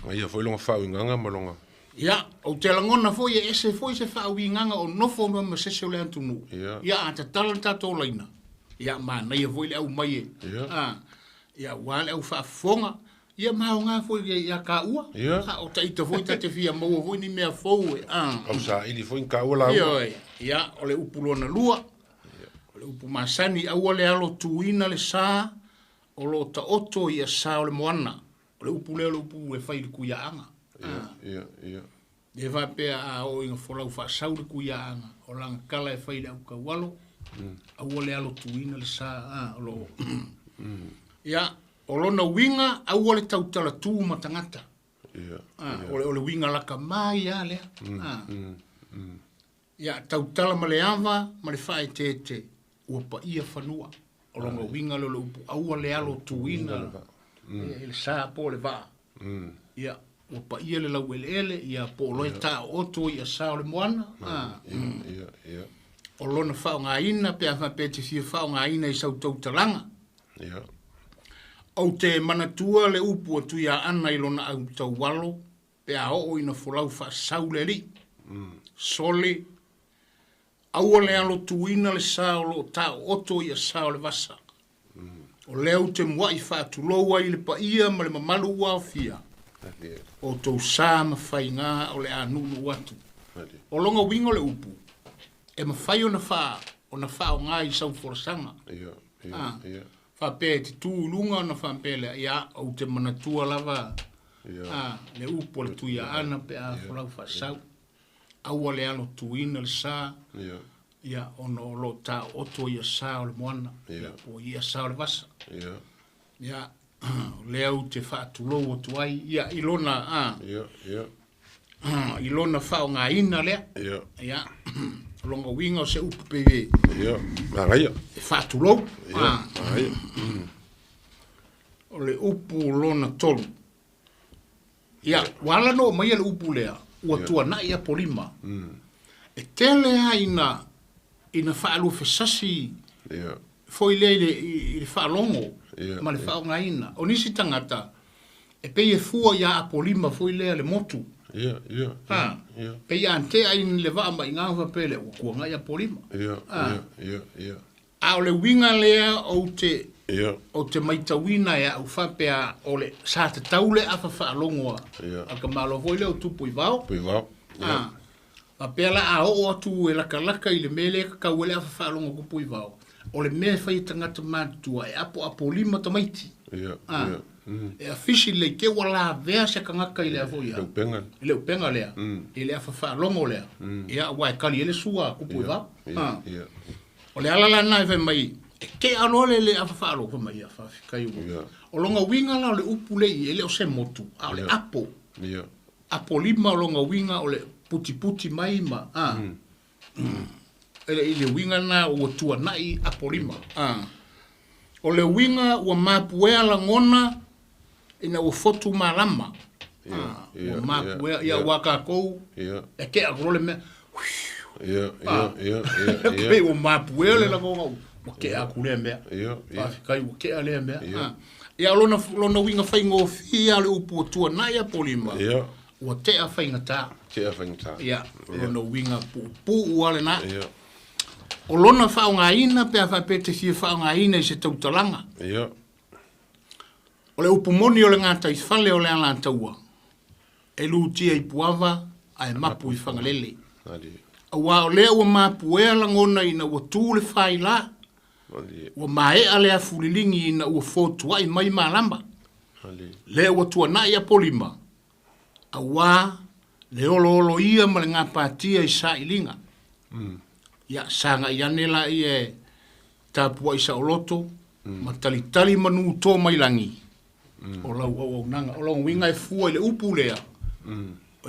Manaia foi lona faauigaga ma lona... Ia, ou te lagona foi e ese foi se faauigaga o nofo ma ma sese o le atunuu. Ia. Ia, a tatala le tatou laina. Ia, manaia foi le au mai e. Ia. Ia, ua le au faafofoga. Ia, maoga foi ia kaua. Ia. O taita foi ta te fia maua foi ni mea fou e. Au saili foi ni kaua laua. Ioe. Ia, o le upu lona lua. O le upu masani, aua le alo tuina le sa, o lo taoto i sa o le moana. O le upu lea o le upu e fai i le kuiaaga. Ia, ia, ia. E faapea a oo ina folau faasau le kuiaaga, o laga kala e fai i le aukaualo, aua le alo tuina le sa, o lo. Ia, o lona uiga, aua le tautalatū ma tagata. Ia, O le, o le uiga lakamai lava lea. Ia, tautala ma le ava ma le faaeteete, ua paia fanua. O lona uiga lea o le upu, aua le alo tuina ia, i le sa po o le vaa. Ia, ua paia le laueleele, ia po o loe taooto i sa o le moana. ia, ia, ia. O lona faaaogaina pe a faapea e te fia faaaogaina i sau tautalaga. Ia. Ou te manatua le upu a Tuiaana i lona au taualo pe a oo ina folau faasau le alii. Sole, aua le alo tuina le sa o lo o taooto i asaa o le vasa. O lea ou te muai faatulou ai i le paia ma le mamalu ua aofia, o tou sa ma faiga o le a nuunuu atu. O lona uiga o le upu, e mafai ona faa, ona faaaoga i sau folasaga. A, faapea e te tu i luga ona faapea lea, ia, ou te manatua lava, a, le upu a le Tuiaana pe a folau faasau. Aua le alo tuina le sa, Ia, ona o lo o taooto ia sa o le moana, ia, po o ia sa o le vasa. Ia. Ia, o lea ou te faatulou atu ai, ia, i lona, a, Ia, ia. i lona faaaogaina lea. Ia. Ia, o lona uiga o se upu pei e, Ia, manaia. e faatulou. Ia, A, manaia. o le upu lona tolu. Ia, ua ala ona oo mai le upu lea, ua tuanai Apolima. E tele lava ina, ina faaluafesasi foi lea i le, i le faalogo ma le faaaogaina. O nisi tagata, e pei e fua ia Apolima foi lea le motu. A, pei a tea i le vaa mai i ina ona faapea lea, ua tuanai Apolima. A, A o le uiga lea ou te, ou te maitauina e au faapea o le, sa tatau le afa faalogo a, a le tamaloa foi lea o Tupu i Vao. Tupu i Vao. A, faapea la a oo atu e latalata i le mea lea e tatau ai le afa faalogo a Tupu i Vao, o le mea e fai e tagata matutua e apoapolima tamaiti. A, e afisi lelei te ua lavea se tagata i le a foi a, i le upega lea, i le afa faalogo lea, ia aua e tali ai le sua a Tupu i Vao. A. O le ala la lena e fai mai, e tea loa le le afa faalogo, fai mai, ia, faafetai ua. Yeah. O lona uiga la o le upu lea i, e le o se motu, a o le Yeah. apo. Yeah. Apo lima o lona uiga o le putiputi mai ma, a. E le, i le uiga lena ua tuanai apo lima. A. O le uiga ua mapuea lagona ina ua fotu malama. Yeah, A, ua yeah, mapuea, yeah, ia, yeah. aua tatou, Yeah. e tea atu loa le mea, Yeah, yeah, yeah, yeah, Pei yeah. ua mapuea le lagona ua tea atu lea mea. Yeah, yeah. Faafetai ua tea lea mea. Yeah. Ah. Ia, o lona, lona uiga faigofie lava o le upu ua tuanai Apolima, Yeah. ua tea faigata. Tea faigata. Ia, o lona uiga puupuu lava lena. Yeah. O lona faaaogaina pe a faapea e te fia faaaogaina i se tautalaga. Yeah. O le upu moni o le gataifale o le Alataua, e lutia i Puava ae mapu i Fagalele. Aua o lea ua mapuea lagona ina ua tu le faila, ua maea le afuliligi ina ua fotuai mai malama. Lea ua tuanai Apolima, aua le olooloia ma le gapatia i sailiga. Ia, sagai ane laia e tapuai saoloto ma talitali manu to mai lagi o lau auaunaga. O lona uiga e fua i le upu lea,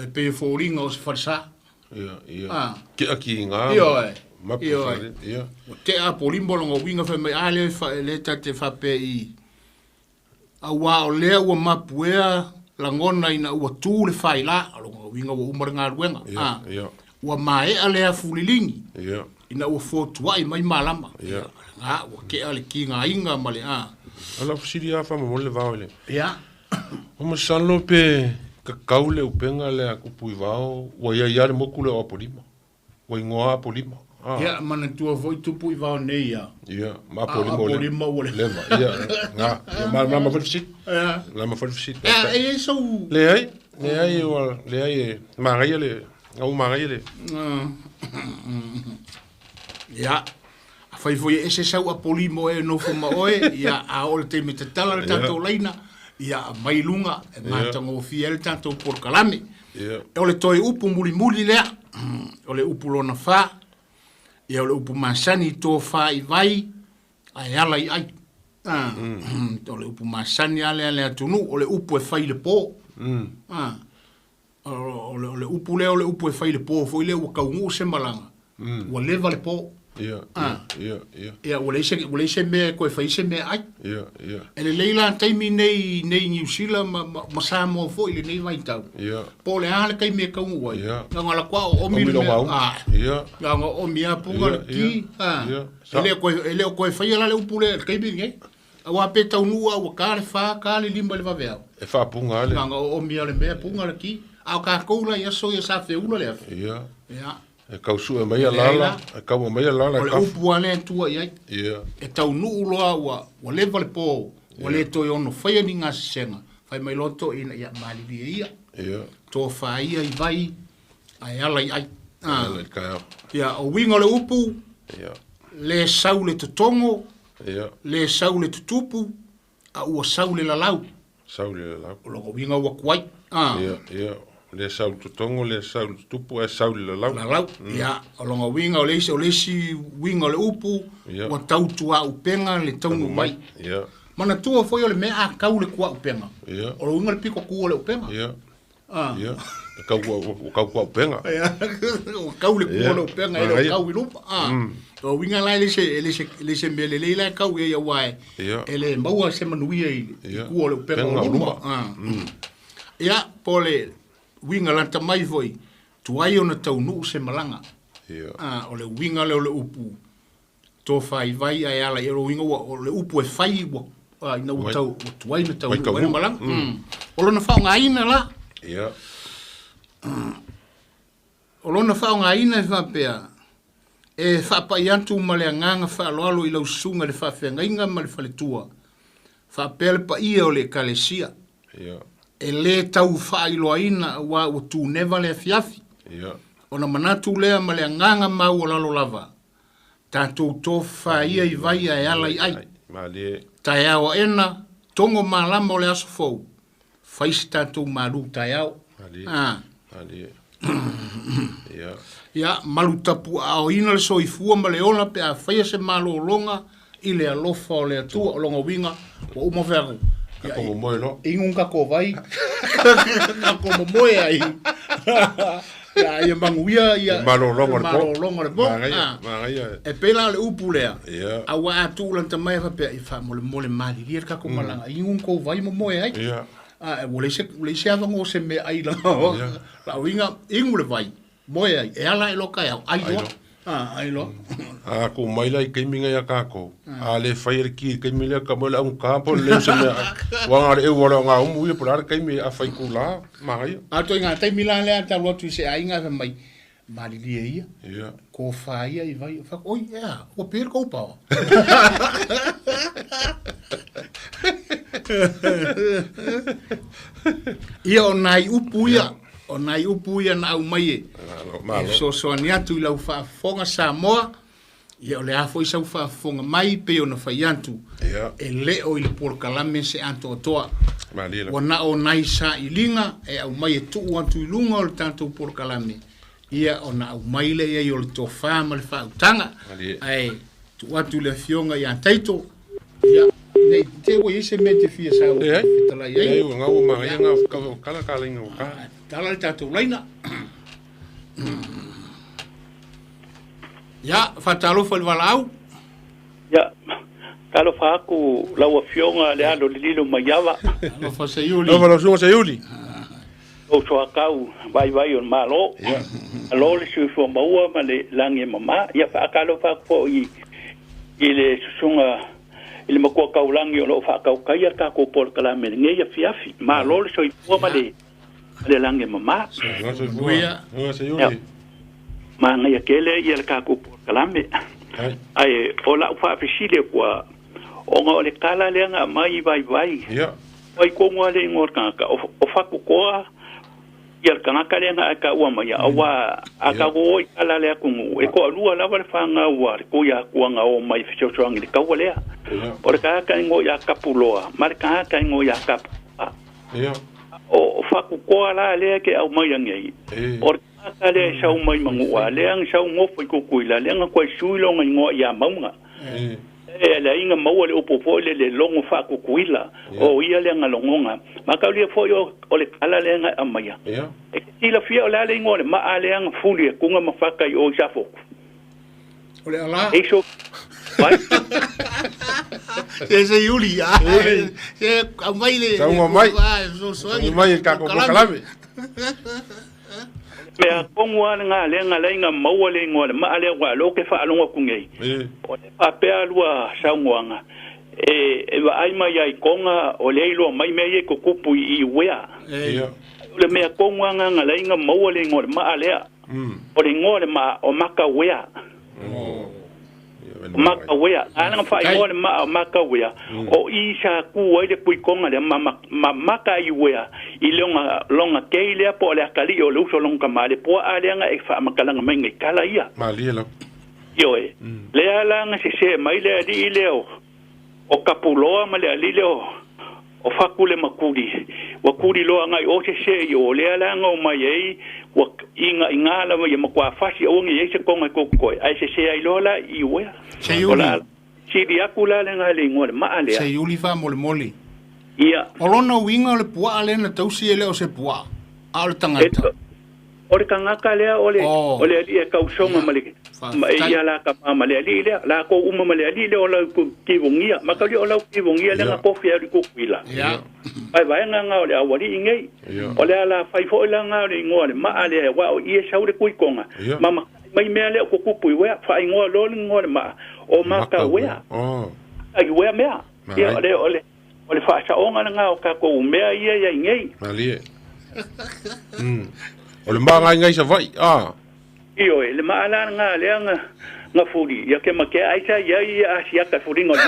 e pei e foliga o se falesa. Ia, ia. Ah. Kea ki ngā. Ioe. Mapu Ioe. whare, ia. Ua tea Apolima o lona uiga fai mai, a lea e fa, lea ta te faapea i, aua o lea ua mapuea lagona ina ua tu le faila, o lona uiga ua uma le galuega. Ia, Ah. ia. Ua maea le afuliligi. Ia. Ina ua fotuai mai malama. Ia. Nga, ua kea le kigaina ma le a. Ala fusili a wha le vao le. Ia. O masalo pe kakau le upenga le a kupu i vao, ua ia ia le moku le o Apolima. Ua ingoa Apolima. Ah. Ia, manatua foi tupu i vao nei ia. Ia, ma Apolima o le. Apolima ua le. Leva, ia, nga. Ia, ma, ma, ma fali fisili. Ia. La ma fali fisili. Ia, e i ai sau. Le ai, le ai, ua, le ai e, magaia le, ngau magaia le. Ia, afai foi e ese sau Apolima e nofo ma oe, ia, a oo le taimi tatala le tatou laina, ia, mai luga, e matagofie ai le tatou polokalame. Ia. O le toe upu mulimuli lea, o le upu lona fa, ia o le upu masani i tofa i vai, ae ala i ai. Ah, o le upu masani a lea le atunuu, o le upu e fai i le po. Ah, o le upu lea o le upu e fai i le po foi lea ua tauguu se malaga, ua leva le po. Ia, Ah. ia, ia, Ia, ua leai se mea e toe fai ai se meaai. ia, ia, E lelei la taimi nei nei i Niu Sila ma, ma, ma Samoa foi i lenei vaitau. ia. Po o le a le taimi e taunuu ai. Ia. Na ona latou oomi Omi le lo mea. mau. Ah. Ia. Na ona oomi lava puga le Ia, ki. ia, Ah. ia. E le o toe faia la le upu lea i le taimi lenei. Auā pe taunuu lava ua ta le 4, ta le 5 i le vaveao. E faapuga lava le. Na ona oomi lava o le mea puga le ki. A o tatou la i aso ia sa feula le afi. Ia. Ia. E kausue mai a Leai lala, la. e kaua mai a lala O e le kafu. upu lava lea e tua i ai. Ia. E taunuu loa ua, ua leva le po, ua le toe ono faia ni gasesega. Fai mai loa toeaiina, ia malilie ia. Ia. Tofa ia i vai, ae ala i ai. Ah. Ala i taeao. Ia, o uiga o le upu, Ia. le sau le totogo, Ia. le sau le tutupu, a ua sau le lalau. Sau le lalau. O lona uiga ua tuai. Ah. Ia, ia. Le sau le totogo, le sau le tutupu, ae sau le lalau. Lalau. Ia, o lona uiga o le isi, o le isi uiga o le upu, Ia. ua tau tuaupega le taunuu mai. Ia. Manatua foi o le mea a kau le tuaupega. Ia. O le uiga le piko ku o le upega. Ia. Ah. Ia. E kau ua kau tuaupega. Ia. Ua kau le ku o le upega, e le o kau i lupa. Ah. O uiga la e le se, e le se, e le se mea lelei la e kau i ai auā e, Ia. e le maua se manuia i le Ia. ku o le upega o Pega o luma. luma. Ah. Ia, po o le uiga lata mai foi, tuai ona taunuu se malaga. Ia. Ah, o le uiga lea o le upu tofa i vai ae ala i o le uiga ua, o le upu e fai ua, ah, ina ua Uai. tau, ua tuai na Uai taunuu ai le taunuu. malaga. Mm. O lona faaaogaina la, Ia. o lona faaaogaina e faapea, e faapai atu ma le agaga faaaloalo i lau susuga i le faafeagaiga ma le faletua. Faapea le paia o le ekalesia. Ia. E lē tau faailoaina auā ua tuneva le afiafi. Ia. Ona manatu lea ma le agaga maualalo lava. Tatou tofafa ia i vai ae ala i ai. Malie. Taeao aena, togo malama o le aso fou. Fai se tatou malū taeao. Malie. Ah. Malie. Ia. Ia, malu tapuaaoina le soifua ma le ola pe a faia se malōlōga i le alofa o le Atua. O lona uiga, ua uma fai atu. Ka momoe loa. Inu tatou vai. Tatou momoe ai. Ia, ia manuia ia Malōlōga o le po. malōlōga o le po. Magaia, Ah. magaia. E pei la o le upu lea. Ia. Auā a tuulata mai e faapea, i faamolemole malilie le tatou malaga. Inu kou vai momoe ai. Ia. Ah, ua leai se ua leai se avanoa se meaai la. Ia. La uiga, inu le vai, moe ai, e ala i loa taeao, ai Ai loa. loa. Ah, ai loa. A ku mai la i kaimi ngai a kākou. A le fai e le ki i kaimi lea ka moe le aunga po le leu se mea. Ua ngā le eu wala ngā umu ia po le ara kaimi a fai ku la, magaia. A toi ngā taimi la lea talu atu i se aiga fai mai, malilie ia, Ia. ko wha ia i vai, whak, oi, ea, ua pēr kou paoa. Ia o nai upu ia, o nai upu ia na au mai e. Malo, E malo. fesoasoani atu i lau faafofoga Samoa, ia o le a foi sau faafofoga mai pei ona fai atu. Ia. E lē o i le polokalame se atoatoa. Malie la. Ua na o nai sailiga e aumai e tuu atu i luga o le tatou polokalame. Ia ona aumai lea i ai o le tofā ma le faautaga. Malie. Ae tuu atu i le afioga iā Taito. Ia, nei te ua i ai se mea e te fia sau Leai. fetalai ai. Leai, ua ngau ua magaia ngā kava kala kala inga ua ka. Tala le tatou laina. Ia, faatalofa i le valaau. Ia, talofa aku lau afioga le alo le lilo mai ava. Alofa Seiuli. Alofa lau susuga Seiuli. O soakau vaivai o le Malo. Ia. Alo le soifua maua ma le lagi e mamā. Ia faakalofa aku foʻi i le susuga i le makua kaulagi o loo faakaukaia le takou polokalame lenei afiafi. Malo le soifua ma le ma le lagi e mamā. Alofa soifua. Manuia. Alofa Seiuli. Magaia tele ia le takou polokalame. Ai. Ae o la'u faafesili kua ona o le kala lea ga aumai vaivai. Ia. Ai kogo a le igoa o le tagata o fakukoa ia le tagata lea ga ae mai auā a tago i kala lea atunuu e toalua lava le fagau a le tui akuaga o mai fesoasoagi i le taua lea. Ia. O le tagata igoa iā Kapuloa ma le tagata igoa iā Kapua. Ia. O fakukoa la lea ke aumai agei. E. O le tagata lea e sau mai Maguʻa lea ga sau gofo i Kukuila lea ga koe sui loga igoa iā Mauga. E. E le aiga maua le upu foʻi le le logo faakukuila o ia lea galogoga makaulia foʻi o le kala lea ga e aumaia. Ia. E silafia o le a le igoa o le maa lea ga fuli e kuga ma faka i o i safoku. O le ala. Eiso vai. Se se Iuli. Se aumai le. Sauga mai. Sauga mai e tatou polokalame. Mea kongu a ngā le ngā le ngā maua le ngā le maa le wā lo ke whaalonga kungei. O le papea lua saungoanga. E wa ai mai ai konga o le iloa mai mea ye kukupu i wea. O le mea kongu a ngā le ngā maua le ngā le maa lea. O le ngā le maa o maka wea. O maka wea. Ana ngā wha i le maa o maka wea. O i sa ku ai le kui konga le ma maka i wea. I longa kei lea po o le akali o le uso longa maa le pua a lea nga e wha makalanga mai ngai kala ia. Malia lau. Io e. Lea la nga se se mai lea di i leo. O kapuloa ma le alile o fakule makuli. Wa kuli loa ngai o se se i o lea la nga o mai ei. Wa inga inga la wa makwa fasi o ngi ei se konga kokoi. Ai se se ai lola i wea. Se yuli. Si di aku la le ngai le ingoa le maa lea. Se yuli fa mole mole. Ia. O lona uinga o le pua le na tausi ele o se pua. A o le tangata. O le kangaka lea o le o le ali e kausonga ma le ma ia la ka ma le ali lea la ko uma ma le ali lea o la kivongia ma ka o la kivongia le nga kofi ali ko kuila. Ia. Ai vai nga nga o le awali ingei. O le ala fai fo la nga le ingoa le ma ale wa o ie sau le kuikonga. Ma mai mea le ko kupu i wea fa ingoa lo le ingoa le ma o ma ka wea. Ai wea mea. Ia o le o le fa sa onga nga o ka ko mea ia ia ingei. Malie. O le maa ngai ngai sa vai, ah. Io e, le maa la ngā lea ngā furi. Ia ke ma ke aisa ia ia asia ka furi ngā maa.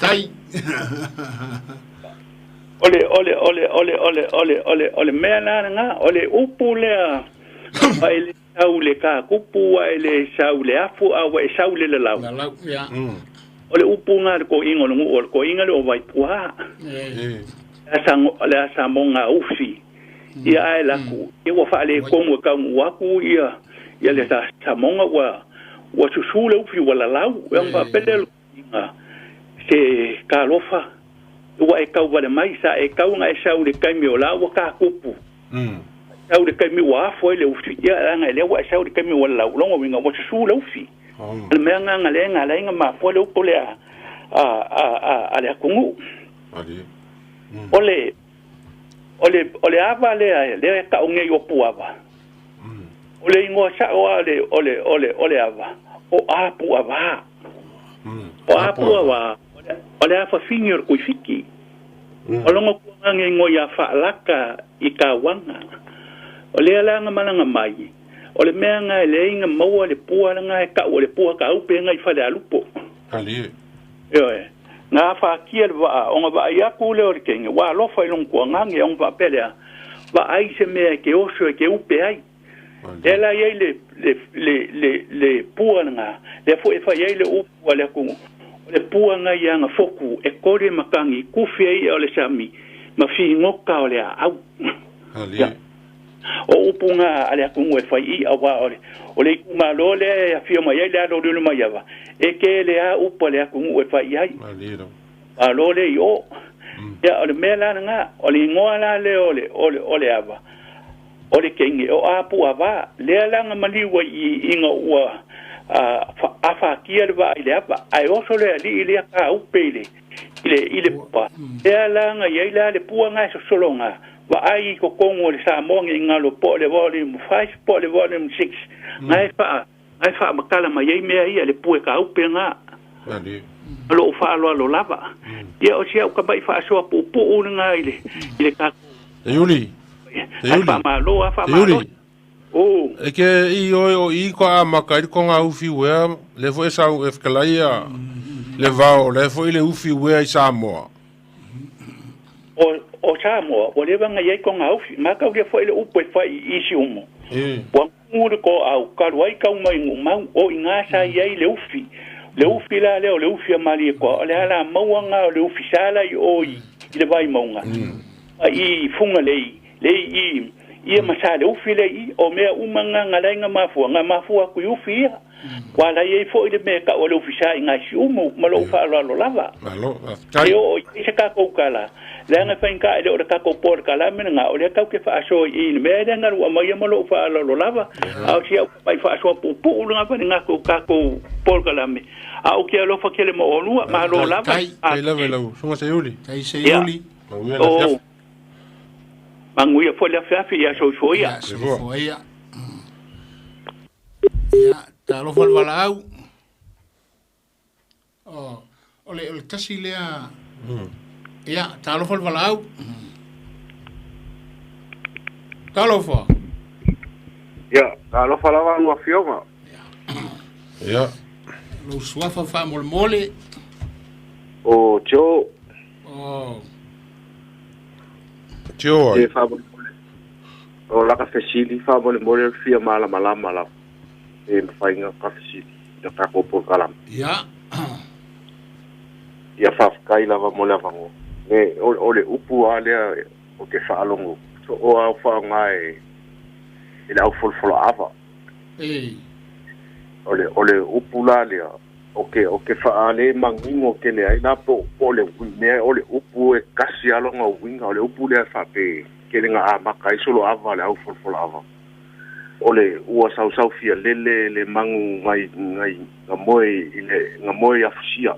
Tai. Ole, ole, ole, ole, ole, ole, ole, ole mea la ngā, ole upu lea, a ele sau le ka kupu, a ele sau le afu, a e sau le lau. Lau, ia. O le upu ngā le ko ingo lungu, o le ko inga le o vaipua. Le asa monga ufi. Ia ae laku. Ia ua whaale kongu e kaungu waku, ia le asa monga ua susu le ufi ua lalau. Ia ngā pele le inga se kalofa. Ua e kau wale mai sa e kau ngā e sau le kaimi o la ua kā kupu. Sau le kaimi ua afo e le ufi. Ia ngā le ua e sau le kaimi ua lalau. Longo winga ua susu le ufi. Le mea ngā le ngā le ngā mā le upo le a le akungu. O le ava lea lea ka o ngei o puava. O le ingoa sa o o le ava. O a puava. O a puava. O le afa fingi o le kuifiki. O longo kua ngā ingoa ia whaalaka i ka wanga. O lea la ngā malanga mai. O le mea ngā le inga maua le pua ngā e kau le pua ka upe ngā i whale alupo. Kali. Io e. Ngā whaakia le waa, o ngā waa iaku le o le kenge, wā alofa i long kua ngange o ngā wapelea, waa ai se mea ke oso e ke upe ai. Le la iai le pua ngā, le fo e whai ai le upu a le akungu. O le pua ngā ia ngā foku, e kore makangi, kufi ai o le sami, ma whihingoka o le a au. Kali. O upu ngā a le akungu e whai i a wā o le iku lo le a whio mai ai le alo lulu mai awa. E ke le a upu a le akungu e whai ai. A lo le i o. Ia o le mea la ngā, o le ingoa la le o le awa. O le kenge o apu awa, lea la ngā maliwa i inga ua a whakia le waa i le awa. Ai oso le ali i le ka upe i le pua. Lea la ngā iai la le pua ngā e sosolo ngā. Wa ai ko kongo le Samoa ngi ngalo po le volume 5 po le volume 6 ngai fa makala mai ai mea ia le pue ka upe ngā lo fa lo lava ia o sia ka bai fa so pu pu ngā i le ka Yuli fa ma lo fa ma lo o e ke i o i ko a maka i ko ngā ufi wea le fo e sau e whakalaia le vao le fo i le ufi wea i Samoa. O Samoa, o lewa ngā iai ko ngā ufi, mā kau lia fo ele upo e whai i isi umo. Wa ngure ko au, karu ai kau mai ngu mau, o i ngā sa iai le ufi. Le ufi la leo, le ufi a mali e koa, o le ala maua ngā o le ufi sala i o i le vai maunga. I funga lei, lei Ia ma sa le ufi le i o mea uma nga ngalai nga mafua nga mafua ku ufi ia. Wa la ia foi le mea ka o le ufi sa i ngai si umu ma lo fa lo lava. Malo, e o i se ka ko kala. Le nga fa inka le o le ka ko por kala me nga o le ka ke fa so i le mea le nga lu ma ia ma lo fa lo lava. A o si au pai fa so pu pu nga fa nga ko ka ko por kala me. A o ke alo fa ke le mo o lua ma lo lava. Tai lava lau sunga se uli. Tai se uli. O manguia foi le afiafi ia soifua. Soifua. Ia, talofa le valaau. O, o le tasi lea. Ia, talofa le valaau. Talofa. Ia, talofa lava lua afioga. Ia. Lou suafa faamolemole. O Tio. O Tio ai. E faamolemole. O laka fesili faamolemole le fia malamalama lava. E mafaiga ka fesili i takou polokalame. Ia. Ia faafetai lava mo le avanoa. Me o le upu lava lea o te faalogo o au faaaoga e le aufolofoloava. E. O le upu la lea o ke faale mangingo ke le ai la po le mea o le upu e kasi alonga uiga o le upu lea faape ke le ga amaka ai solo ava le aufolofoloava. O le ua sausau fia lele le mangu ngai ngai nga moe i le nga moe afusia.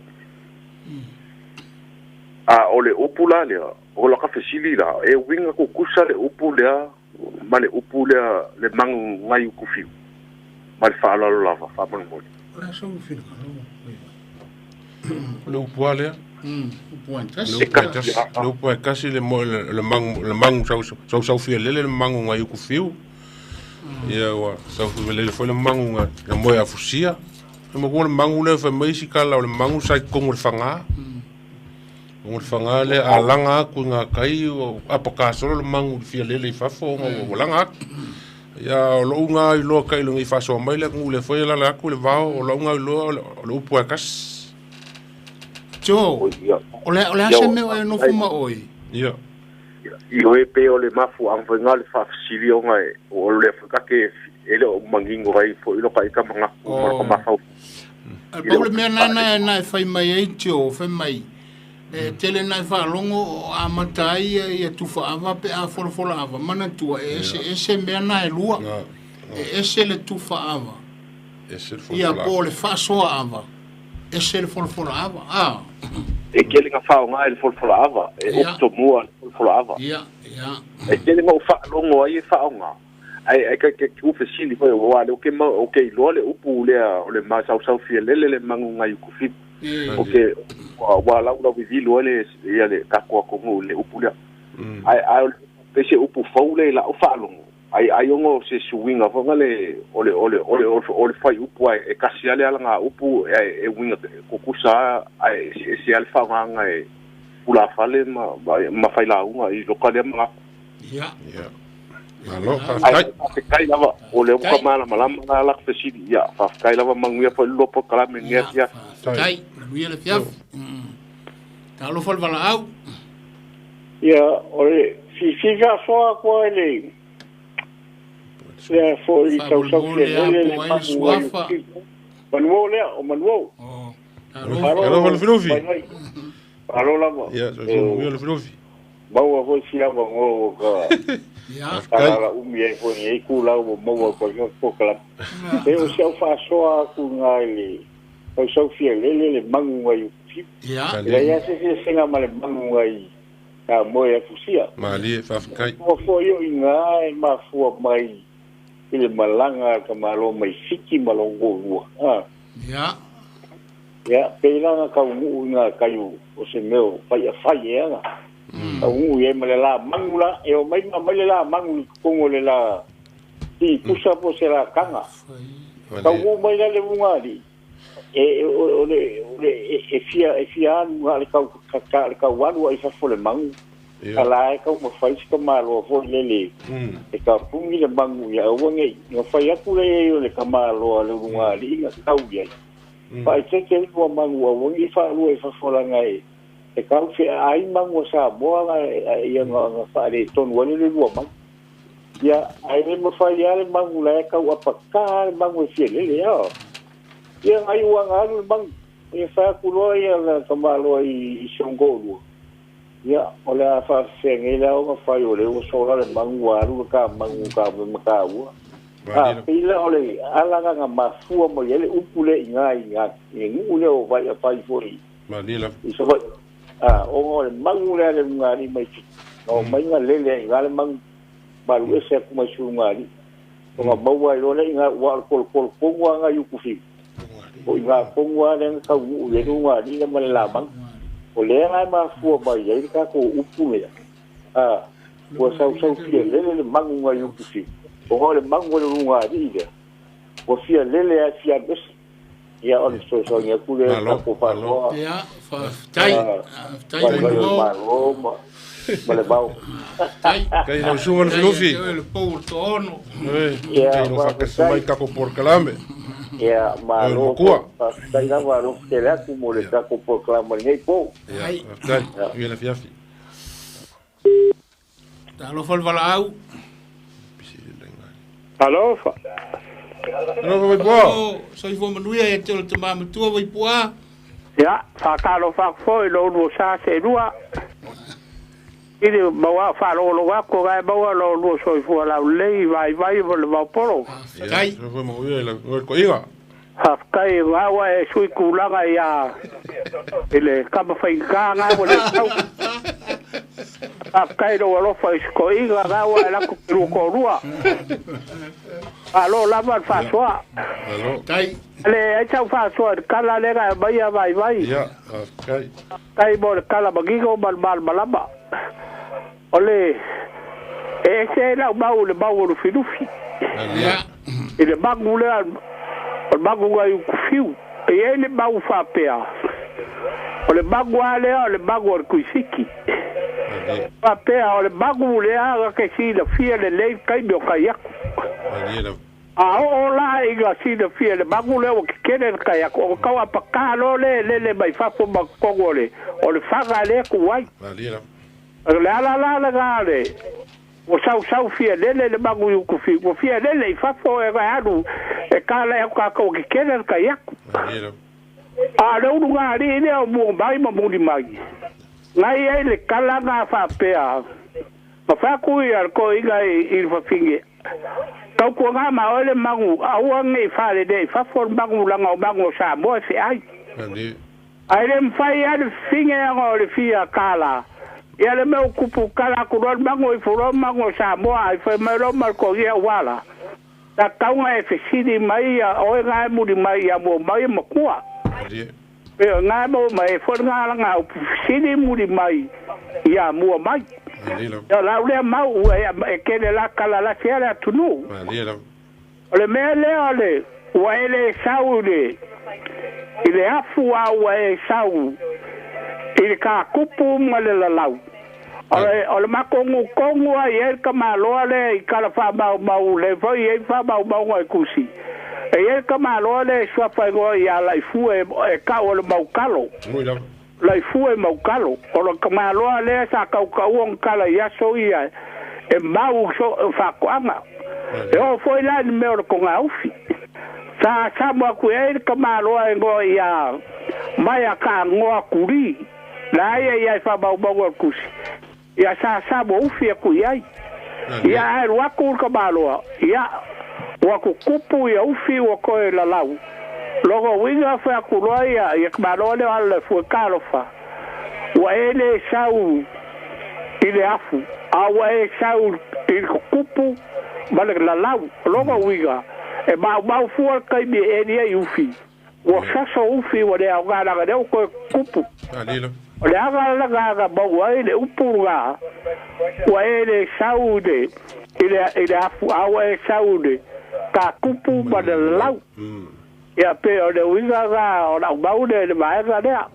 A o le upu la lea o la ka fesili la e uiga kukusa le upu lea ma le upu lea le mangu ngai ukufiu. Ma le faaaloalo lava faamolemole. O le aso finagalo. Le upu a lea. Upu ai tasi. Le upu ai kasi le mangu sausau fia lele le mangu ngai ukufiu. Ia ua sausau lele foi le mangu ngai moe afusia. E mo le mangu le fa mai si kala o le mangu sai kongo le fanga. Kongo le fanga le alanga aku nga kai o apakasolo le mangu fia lele i fafo nga o langa aku. Ia o lo unga i loa kai lunga i fasoa mai le ngu le foi la la aku le vao o lo unga i loa o le upu ai kasi. Tio, o le ase mea e nofo ma oi. Ia. I oe pe o le mafu ang foi ngā le whaafisili o ngai o le whakake e le o mangingo ai fo ilo ka ika mangaku ma ka mafau. Pau le mea nana e nai whai mai ei tio, whai mai. E tele nai whaalongo o amata ai ia tufa ava pe a folofola ava. Mana tua e ese mea na e lua. E ese le tufa ava. Ese le folofola. Ia po le whaasoa ava. Ese le folofola ava. Ah. E kele ngā whaonga e le folofola ava. E okto mua le folofola ava. Ia, ia. E kele ngā whaalongo ai e whaonga. Ai ka ke ku fesili foi o ale o ke ma o ke iloa le upu lea o le masausau fia lele le mangu ngai ukufiu. O ke wa lau lau vivilo le ia le takou akongo le upu lea. Ai ai pe se upu fou le la o whaalongo. Ai ai ongo se suinga fonga le o le o le o le o le fai upu ai e kasi ale ala ngā upu e winga kukusa ai se ale whaonga e pula fale ma whai launga i loka lea mangaku. Ia. Ia. Malo, faafetai. Faafetai lava o le uka malamalama la la fesili. Ia, faafetai lava manuia foi le lopo kalame ngia fia. Faafetai, manuia le fiafu. Talofa le valaau. Ia, o le fifiga soa koa le lea foi sausau fia lele le mangu ai manuo lea, o manuo. Talofa le filofi. Alo lava. Ia, soifua le filofi. Maua foi siava ngo ka. Ala umi ai foi nei ku lau mo maua ko ko kala. E o se faasoa ku ngai le o sau fia lele le mangu ngai fi. Ia. Le ia se se singa ma le mangu ngai ka moe afusia. Malie faafetai. Mo foi o inga e mafua mai i le malanga ka malo mai fiki malongo lua. Ah. Ia. Ia, peilanga ka ngu inga kai o se meo fai a fai e anga. Au e ma le la mangu la e o mai ma le la mangu kongo le la ti pusa po se la kanga. Tau mai la le unga di e o le e fia anu le kau ka le kau anu ai fa le mangu. Ala e kau ma fai se malo fo le le e ka pungi le mangu ia o ngai no fai aku le o le kamalo le unga li inga kau ia. Fa te ke o mangu o ngai fa lu e fa fola ngai. E kau fe ai mangu sa moa ia nga fa le tonu le lua mangu. Ia, ai le mawhai a le mangu la e kau apaka le mangu e fielele ia. Ia ngai ua ngalu le mangu. Ia whakuloa ia la kamaloa i songolua. Ia, o le a whaafenge la o ngawhai o le ua sola le mangu alu le ka mangu ka me makaua. A pila o le alanga nga mafua mo le upu le inga inga i ngu le o vai a pai foi. Manila. I so vai. A o le mangu le le ngari mai. No mai nga lele inga le mangu malu ese ku mai su ngari. O nga maua i le inga wa kol kol kongu nga yukufi. O inga kongu le ka u le ngari le male la mangu. O le nga mafua mai ai ka ko upu le. A ua sau sau fia lele le mangu nga yukufi. O le mangu le lunga ali ile. O fia lele a fia bes. Ia o le so ia kule ko fa lo. Ia fa tai. Tai mo ma ma le bau. Tai. Kai no sunga le filufi. Le pou tono. Ia no fa ka mai ka ko por kalame. Ia ma lo. Tai la va lo te la ku mo le ka ko por kalame nei po. Ia tai. Ia la fiafi. Ta lo fal valau. Alofa. Alofa vai pua. Soifua manuia e te o le tamamatua vai pua. Ia, whakalofa foi lo lua sa se lua. Ili maua whalolo wako gai maua lo lua soifua lau lei vai vai mo le vaupolo. Ia, soifua manuia i la ko inga. Hafkai ngawa e sui kulaga ia i le kama whainga ngā wa le tau. Hafkai lo alofa i siko inga ngawa e lako kiru korua. Alo lava le whasoa. Alo. Tai. Le ai tau whasoa le kala lega e maia vai vai. Ia, hafkai. Tai mo le kala magigo mal mal malama. Ole, e se lau mau le mau o le filufi. Ia. I le mangu lea o le mangu ngai ukufiu. E e le mau whapea. O le mangu alea o le mangu o le kuisiki. Whapea o le mangu lea ga ke sina fia le lei kaimi o kai aku. A o la inga sina fia le mangu lea o kikene le kai aku. O kau apaka lo le lele mai fafo makongo le. O le whanga le kuai. O le ala la la ga le. O sau sau fia lele le mangu i ukufiu. O fia lele i fafo e ga alu. E kala e ka ko ke kene ka iaku. A le ulu ngā ri lea o mua mai ma muli mai. Ngai ai le kala ngā whapea. Ma whaku i ar ko inga i whawhinge. Tau kua ngā ma oele mangu, aua ngei whare nei, whafo mangu langa o mangu o sa moe whi ai. Ai le mwhai a le whinge anga o le whia kala. Ia le meo kupu kala kuroa mangu i furo mangu o sa moa ai whai mai ro marko ia wala. Ta kaunga e whesiri mai ia oe ngai muri mai ia mua mai makua. Peo ngai mo mai e whai ngā ngā whesiri muri mai ia mua mai. Ia lau lea mau e kene la kala la sia lea tunu. O le mea lea o le ua ele sau le i le afu a ua e sau i le kā kupu ma le lalau. O le makongu kongu ai e ka maloa le i kala wha mau le foi e wha mau ngoi kusi. E e ka maloa le suafa ngoi ia laifu e ka o le maukalo. Laifu e maukalo. O le ka maloa le sa kaukau kala ia so ia e mau so whakoanga. E o foi la ni meo le konga ufi. Sa samua ku e ka maloa e ngoi ia mai a ka ngoa kuri. La ia ia wha mau mau kusi. Ia sa sa mo ufi e kui ai. Ia ai ruaku ka maloa. Ia waku kupu ia ufi wa koe lalau. Logo winga whea kuroa ia ia maloa le ala fue kalofa. Wa ele sau i le afu. A wa e sau i le kupu ma le lalau. Logo winga. E mau mau fua kai mi e nia i ufi. Wa saso ufi wa le au ngā leo koe kupu. O le aga la ga mau ai le upu ga ua ele sau de i le afu awa e sau de ka kupu ma le lau. Ia pe o le uiga ga o lau mau le le maega lea.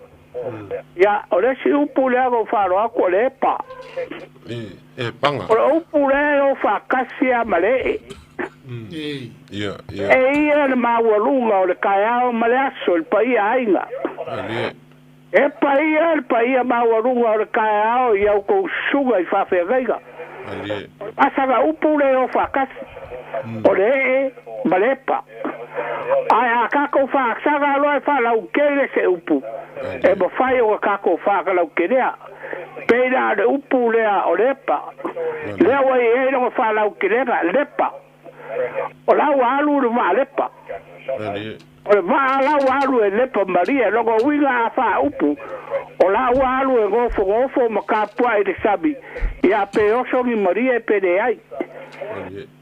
Ia o le si upu lea go wharo aku o le epa. E panga. O le upu lea o whakasia ma le e. Ia. E ia le maua lunga o le kaiao ma le aso le paia ainga. E paia le paia maua lunga o le kaiao i au kou suga i whawhegaiga. Asaga upu le o whakasi. O le e ma le epa. Ai a kako whaasaga loa e whalaukele se upu. E mawhai o kako whaakalaukelea. Peina le upu lea o lepa. Lea ua i e longa whalaukelega lepa. O lau alu le maa lepa. O le maa lau alu e lepa maria. Longa uiga a wha upu. O lau alu e ngofo ngofo ma kapua i le sabi. Ia pe osongi maria e pere ai.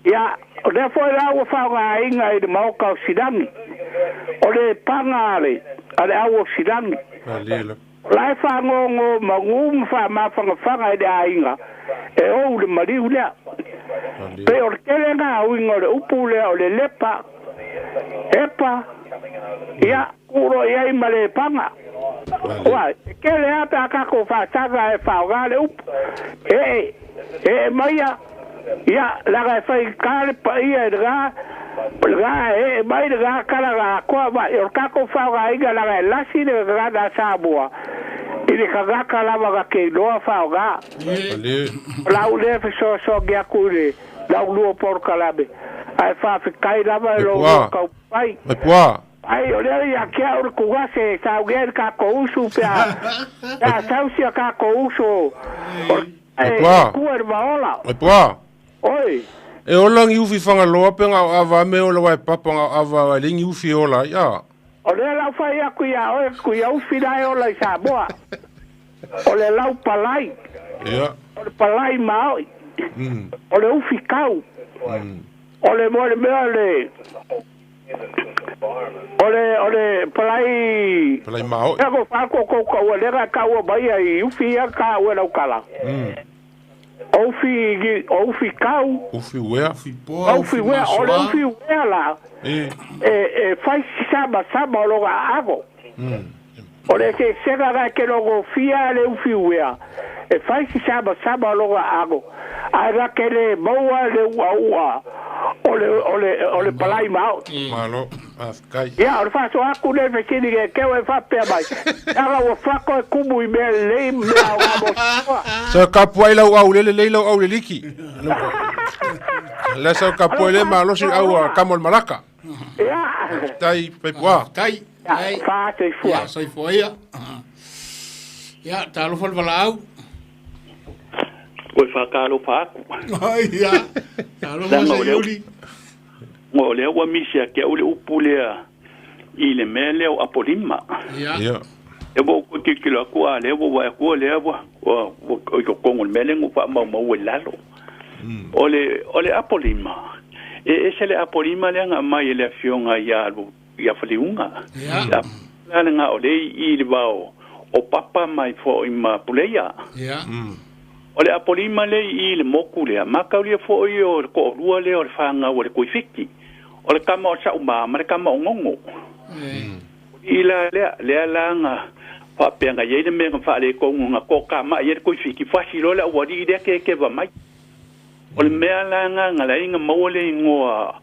Ia, o lea foi lau whaonga inga i le maoka o Silangi. O le panga ale, ale au o Silangi. La e whangongo mangu ma mawhangawhanga i le ainga. E ou le mariu lea. Pe o le kele ngā uinga o le upu lea o le lepa. Epa. Ia, kuro ia i ma le panga. Ua, e kele ape a kako whātanga e whaonga le upu. E, e maia. Ia, laga e whai kare pa ia e ngā, e mai le ngā kala ngā koa mai, o kako whaonga inga laga e lasi le ngā nā Samoa. I le kangaka lava ngā ke noa whaonga. Lau lea fesoasoa ki aku i le lau lua porokalame. Ai whaawhikai lava e lo kau pai. Mai pua. Ai, o lea ia kia o le kugase, sau gea le kako usu pea. Pea sausia kako usu. Mai pua. Kua e maola. Mai pua. Oi. E ola ngi ufi whangaloa pe ngā awa me ola wai papa ngā awa le ngi ufi ola, ia. O lea lau whai aku ia oe, kui au whina e ola i Samoa. O le lau palai. Ia. O le palai maoi. O le ufi kau. O le mo le mea le... O le palai... Palai maoi. Ea ko whako kau ua lera kau mai ai ufi ia ka ua lau kala. Ufi kau. Ufi wea. Ufi wea. O le ufi wea la. E whai sama sama o loga ago. O le se sega ga ke logo fia le ufi wea. E whai sama sama o loga ago. Ai ga ke le maua le ua ua. O le palai mao. Malo, afkai. Ia, o le whaso aku le whesini ke keo e whapea mai. Aga ua whako e kumu i mea lei mea o ngā mosoa. Sa kapua i lau au lele lei lau au le liki. Le sa kapua i le malosi au a kamol malaka. Ia. Tai, peipua. Tai. Wha, soifua. Ia, soifua ia. Ia, talofa le valaau. Koe whakalofa aku. Ia, talofa se iuli. Ngo lea ua misi a kia ule upu lea i le mea lea o Apolima. Ia. E wo ko kikilo aku a lea ua aku lea ua o i kongo le mea lea ngu wha mau mau e lalo. O le Apolima. E ese le Apolima lea ngā mai e le afionga ia whaliunga. Ia. Ia le ngā o le i le wao o papa mai fo i ma puleia. Ia. O le Apolima le i le moku lea, makaulia fo i o le ko'orua lea o le whanga o le kuifiki. O le kama o sauma, ma le kama o ngongo. I la lea, lea la nga whapeanga iei le mea nga whaale kongo nga koka ma i le kuifiki. Whasi loa lea uari i lea ke kewa mai. O le mea la nga nga la inga maua le ingoa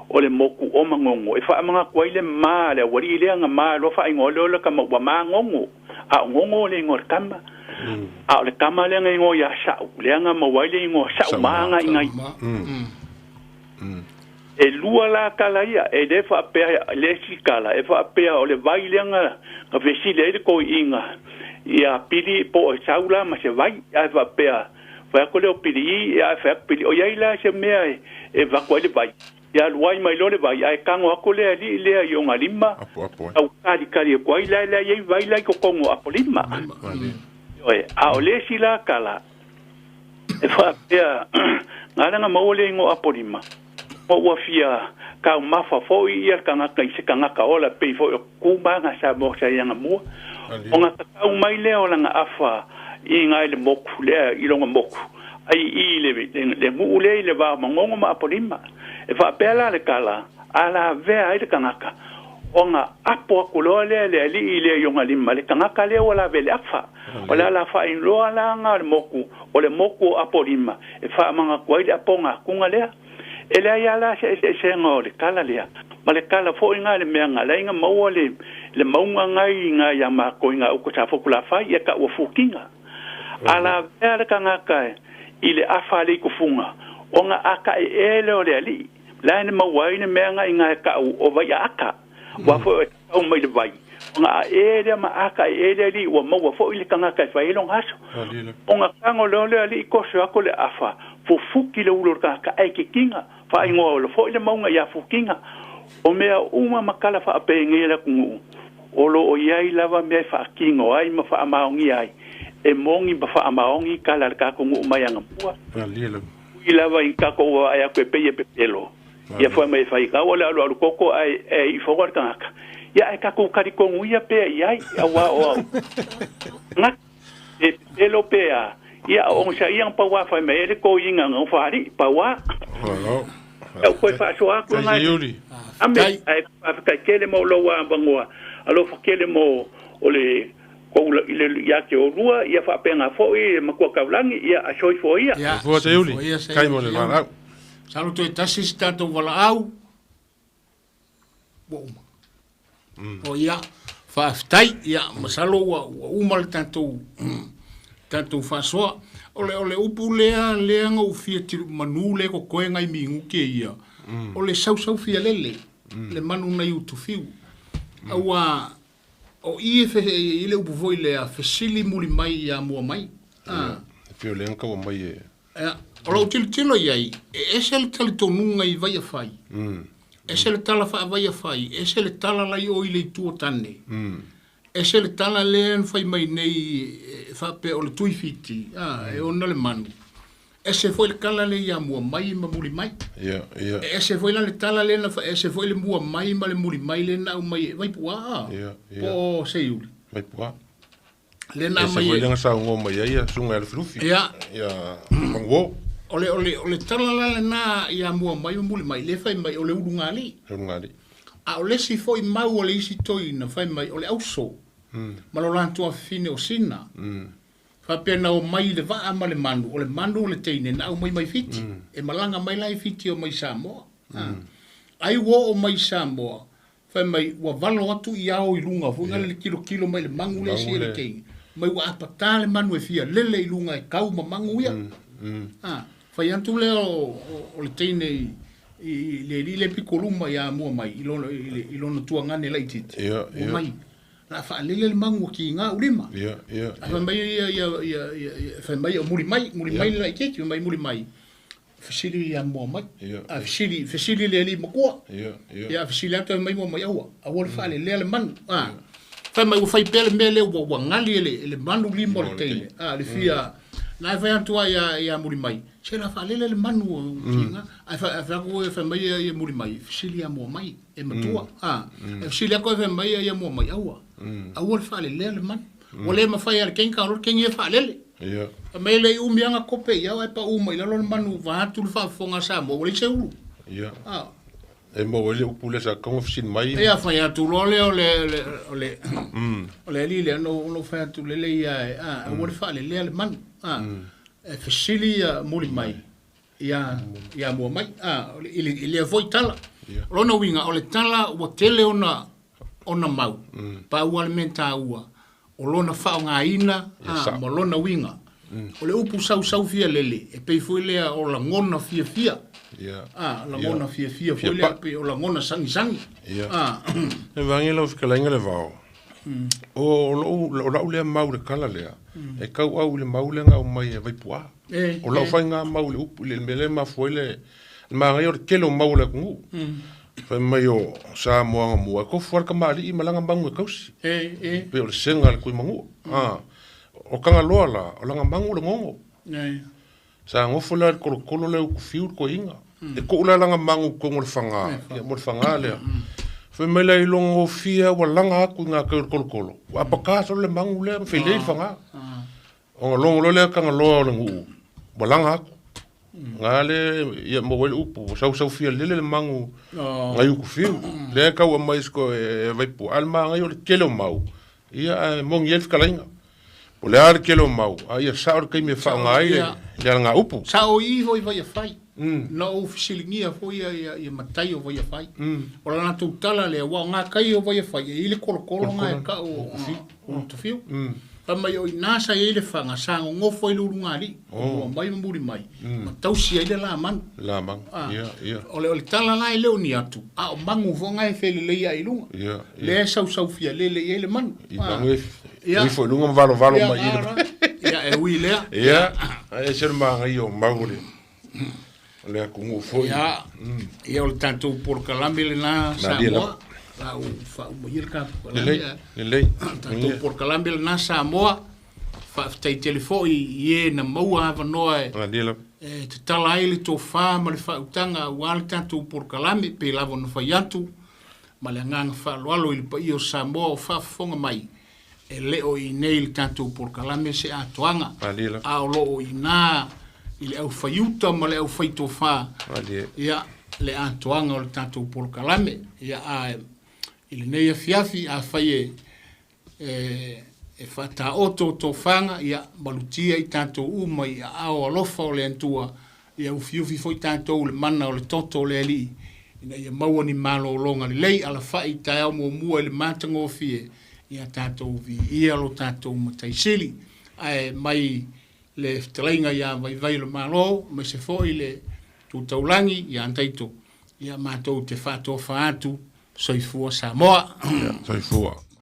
o le moku o mangongo. E whaamanga kua i le maa lea uari i lea nga maa loa wha ingoa lea kama ua maa ngongo. A o ngongo le ingoa le kama. A o le kama lea nga ingoa ia sau. Lea nga mawai le ingoa sau maanga inga. E lua la kala ia, e le whaapea le si kala, e whaapea o le vai lea nga vesile e le koi inga. Ia pili po e sau la ma se vai, a whaapea, whaako leo pili i, a whaako pili. O iai la se mea e wako le vai. Ia luai mai lo le vai, a e kango ako lea li lea i o ngā lima. Au kari kari e kuai la lea iei vai la i kokongo Apolima. A o le si la kala, e whaapea, ngā ranga maua le ingo Apolima. Po ua fia kau mafa foi ia kangaka i se kangaka ola pei foi o kuma ngā sa mo sa ianga mua. O ngā kau mai lea o langa afa i ngā le moku lea i longa moku. Ai i le nguu lea i le wā mangongo ma Apolima. E whaapea la le kala, a la vea ai le kangaka. O ngā apo aku loa lea le ali i lea i o ngā lima. Le kangaka lea o la vele afa. O lea la wha inloa la ngā le moku, o le moku o Apolima. E whaamanga kua i le apo ngā kunga lea. E lea ia la se se ngā o le kala lea. Ma le kala fo i ngā le mea ngā lea inga maua le maunga ngai ngā ia mako i ngā uko sa foku la whai ia ka ua fukinga. A la vea le kangaka e i le afa a le ikufuga ona a taʻeʻe lea o le aliʻi la e na maua ai le mea gaʻiga e kaʻu o vaiaʻaka ua foi o e tau mai le vai ona aʻe lea ma a taʻeʻe le aliʻi ua maua foʻi le tagata e fai ai lona aso ona tago lea o le aliʻi toso aku le afa fufuki le ulu o le tagata ae kikiga faaigoa o le foʻi le mauga iā fukiga o mea uma ma tala faapegei le atunuu o loo iai lava mea e faatino ai ma faamaonia ai e mogi ma faamaoni tala a le tatou nuu mai agamua ui lava i tatou ae atu e pei e pepelo ia foi mai fai kau o le alu alu koko ai e i fogo le tagata ia e tatou talitonu ia pea i ai auā o au nga e pepelo pea ia o sa ia pa wa fai mai le ko inga nga fari pa wa au koe faasoa aku ngai ame ai faafetai tele mo lou avanoa alofa tele mo o le kou i le ia te olua ia faapega foʻi matua taulagi ia a soifua ia. Fua Seiuli. Kai mo le valaau. Salo toe tasi si tatou valaau. Ua uma. O ia, faafetai, ia, masalo ua, ua uma le tatou, tatou faasoa. O le, o le upu lea, lea na ou fia tilu, manu lea kokoe nai minuke ia, o le sausau fia lele, le manu nai utufiu. Aua, o i e fe, i le upu foi lea, fesili muli mai ia mua mai. Ah. E pei o le aga ua mai e. Ia, o lou tilotilo i ai, e ese le talitonuga i vai a fai, ese le tala faavai a fai, ese le tala lai o i le itu o tane, ese le tala lea na fai mai nei e faapea o le tuifiti, a, e ona le manu, ese foi le tala lea ia mua mai ma muli mai. Ia, ia. E ese foi la le tala lea na fai, ese foi le mua mai ma le muli mai lea na aumai e Vaipuaa, Ia, ia. po o Seiuli. Vaipuaa. Le na Ese mai foi e. lea na saunoa mai ai ia susuga ia Lufilufi. Ia. Ia Manuo. O le, o le, o le tala la lena ia mua mai ma muli mai, lea fai mai o le ulugalii. Le ulugalii. A o le isi foi mau a le isi toeaina fai mai o le auso ma lo latou afafine o Sina. Faapea na omai i le vaa ma le manu, o le manu o le teine na aumai mai Fiti. E malaga mai la i Fiti omai i Samoa. Ai ua oo mai i Samoa, Fai mai, ua valo atu i ao i luga foi ngale le kilokilo mai le magu le isi e le teine. Mai ua apatā le manu e fia lele i luga e kau ma magu ia. A, fai atu lea o, o, o le teine i, i, i le alii le piko luma ia mua mai i lona, i, le, i lona tuagane laitiiti. Ia, Ua ia. mai, la faalele le magu ua kiga ou lima. Ia, ia, A fai mai ia, ia, ia, ia, ia, fai mai o muli mai, muli mai le laitiiti, fai mai muli mai. Fesili ia mua mai. A fesili, fesili le alii matua. Ia fesili atu ai mai mua mai aua. Aua le faalelea le manu. A. Fai mai ua fai pea le mea lea ua, ua gali e le, e le manu lima o le teine. A, le fia, na e fai atu ai ia, ia muli mai. Se la faalele le manu o tinga. Ae fai, fai atu e fai mai ia, ia muli mai. Fesili ia mua mai e matua. A. E fesili atu ai fai mai ia, ia mua mai aua. Aua le faalelea le manu. Ua le mafai e le kenga o le kengi e faalele. Ia. Fai mai le umi aga kope i au ae paʻu mai lalo le manu vaeatu le faafofoga a Samoa ua leai se ulu. Ia. Ah. E maua ai le upu lea sa tatau ona fesili mai. Ia fai atu loa lea o le o le o le o le alii lea na ou fai atu lele ia e a aua le faalelea le manu. A e fesili ia muli mai ia ia mua mai. A o le i le i lea foi tala. O lona uiga o le tala ua tele ona ona mau, pau lava le mea taua, o lona faaaogaina a, ma lona uiga. O le upu sausau fialele, e pei foi lea o lagona fiafia. A, lagona fiafia foi lea, pei o lagona sagisagi. A. E vaega lau fetalaiga le vao, o lou, o lau lea mau i le tala lea, e tauau i le mau lea na aumai e Vaipuaa. O lau faiga mau i le upu, i le mea lea e mafua ai le manaia o le tele o mau o le atunuu. Fai mai o Samoa anamua, e tofu lava le tamalii ma lana manu e tausi. E pei o le sega a le Tuimanua. O Tagaloa la, o lana manu o le gogo. Sa nofo la i le tolotolo lea i Utufiu le toeaina. E tuu la lana manu i totonu o le faga, ia mo le faga lea. Fai mai la i lona gofie ua laga atu i gatai o le tolotolo, ua apata solo le manu lea ma felei le faga. Ona logo loa lea Tagaloa o le nuu, ua laga atu. Ga le, ia maua ai le upu, ua sausaufia lele le magu nai Utufiu. Lea e tau aumai e Vaipua, a o le manaia o le tele o mau, ia ae moni ai le fetalaiga. Po o le a le tele o mau, a ia sao le taimi e faaaoga ai le alagaupu. Sao i i foi vai e fai. Na ou fesiligia foi ia ia ia matai o Vaiafai. O le latou tala lea, aua o gakai o Vaiafai e i ai le kolokolo na e kau o o Utufiu. Fai mai o i ina sa i ai le faga, sa gogofo ai le ulugalii, o mua mai ma muli mai, ma tausi ai le lamanu. Lamanu, ia, ia. O le o le tala la e le o ni atu, a o magu foi na e felelei ae i luga. Ia, ia. Lea e sausau fialele i ai le manu. I magu e ifo i luga ma valovalo mai i le... Ia, e ui i lea. Ia, ae ese le manaia o mau o le, o le atunuu foi. Ia, ia o le tatou polokalame lena Samoa. La u faauma ia le tatou polokalame. Lelei, lelei. Tatou polokalame lena Samoa. Faafetai tele foi i e na maua avanoa e, e tatala ai le tofa ma le faautaga aua le tatou polokalame, pei lava ona fai atu ma le agaga faaaloalo i le paia o Samoa o faafofoga mai, e le o i inei i le tatou polokalame se atoaga, a o lo o i ina i le aufaiuta ma le aufaitofa, ia, le atoaga o le tatou polokalame. Ia, a i lenei afiafi, afai e, e, e faataoto tofaga, ia, malutia i tatou uma i aao alofa o le Atua, ia ufiufi foi tatou i le mana o le toto o le Alii, ina ia maua ni malologa lelei, alafai i taeao muamua i le matagofie, ia tatou viia lo tatou Matai Sili. Ae mai le fetalaiga ia Vaivai o le Malo, aemaise foi le Tu Taulagi ia Taito, ia matou te faatofa atu, Soifua Samoa. Soifua.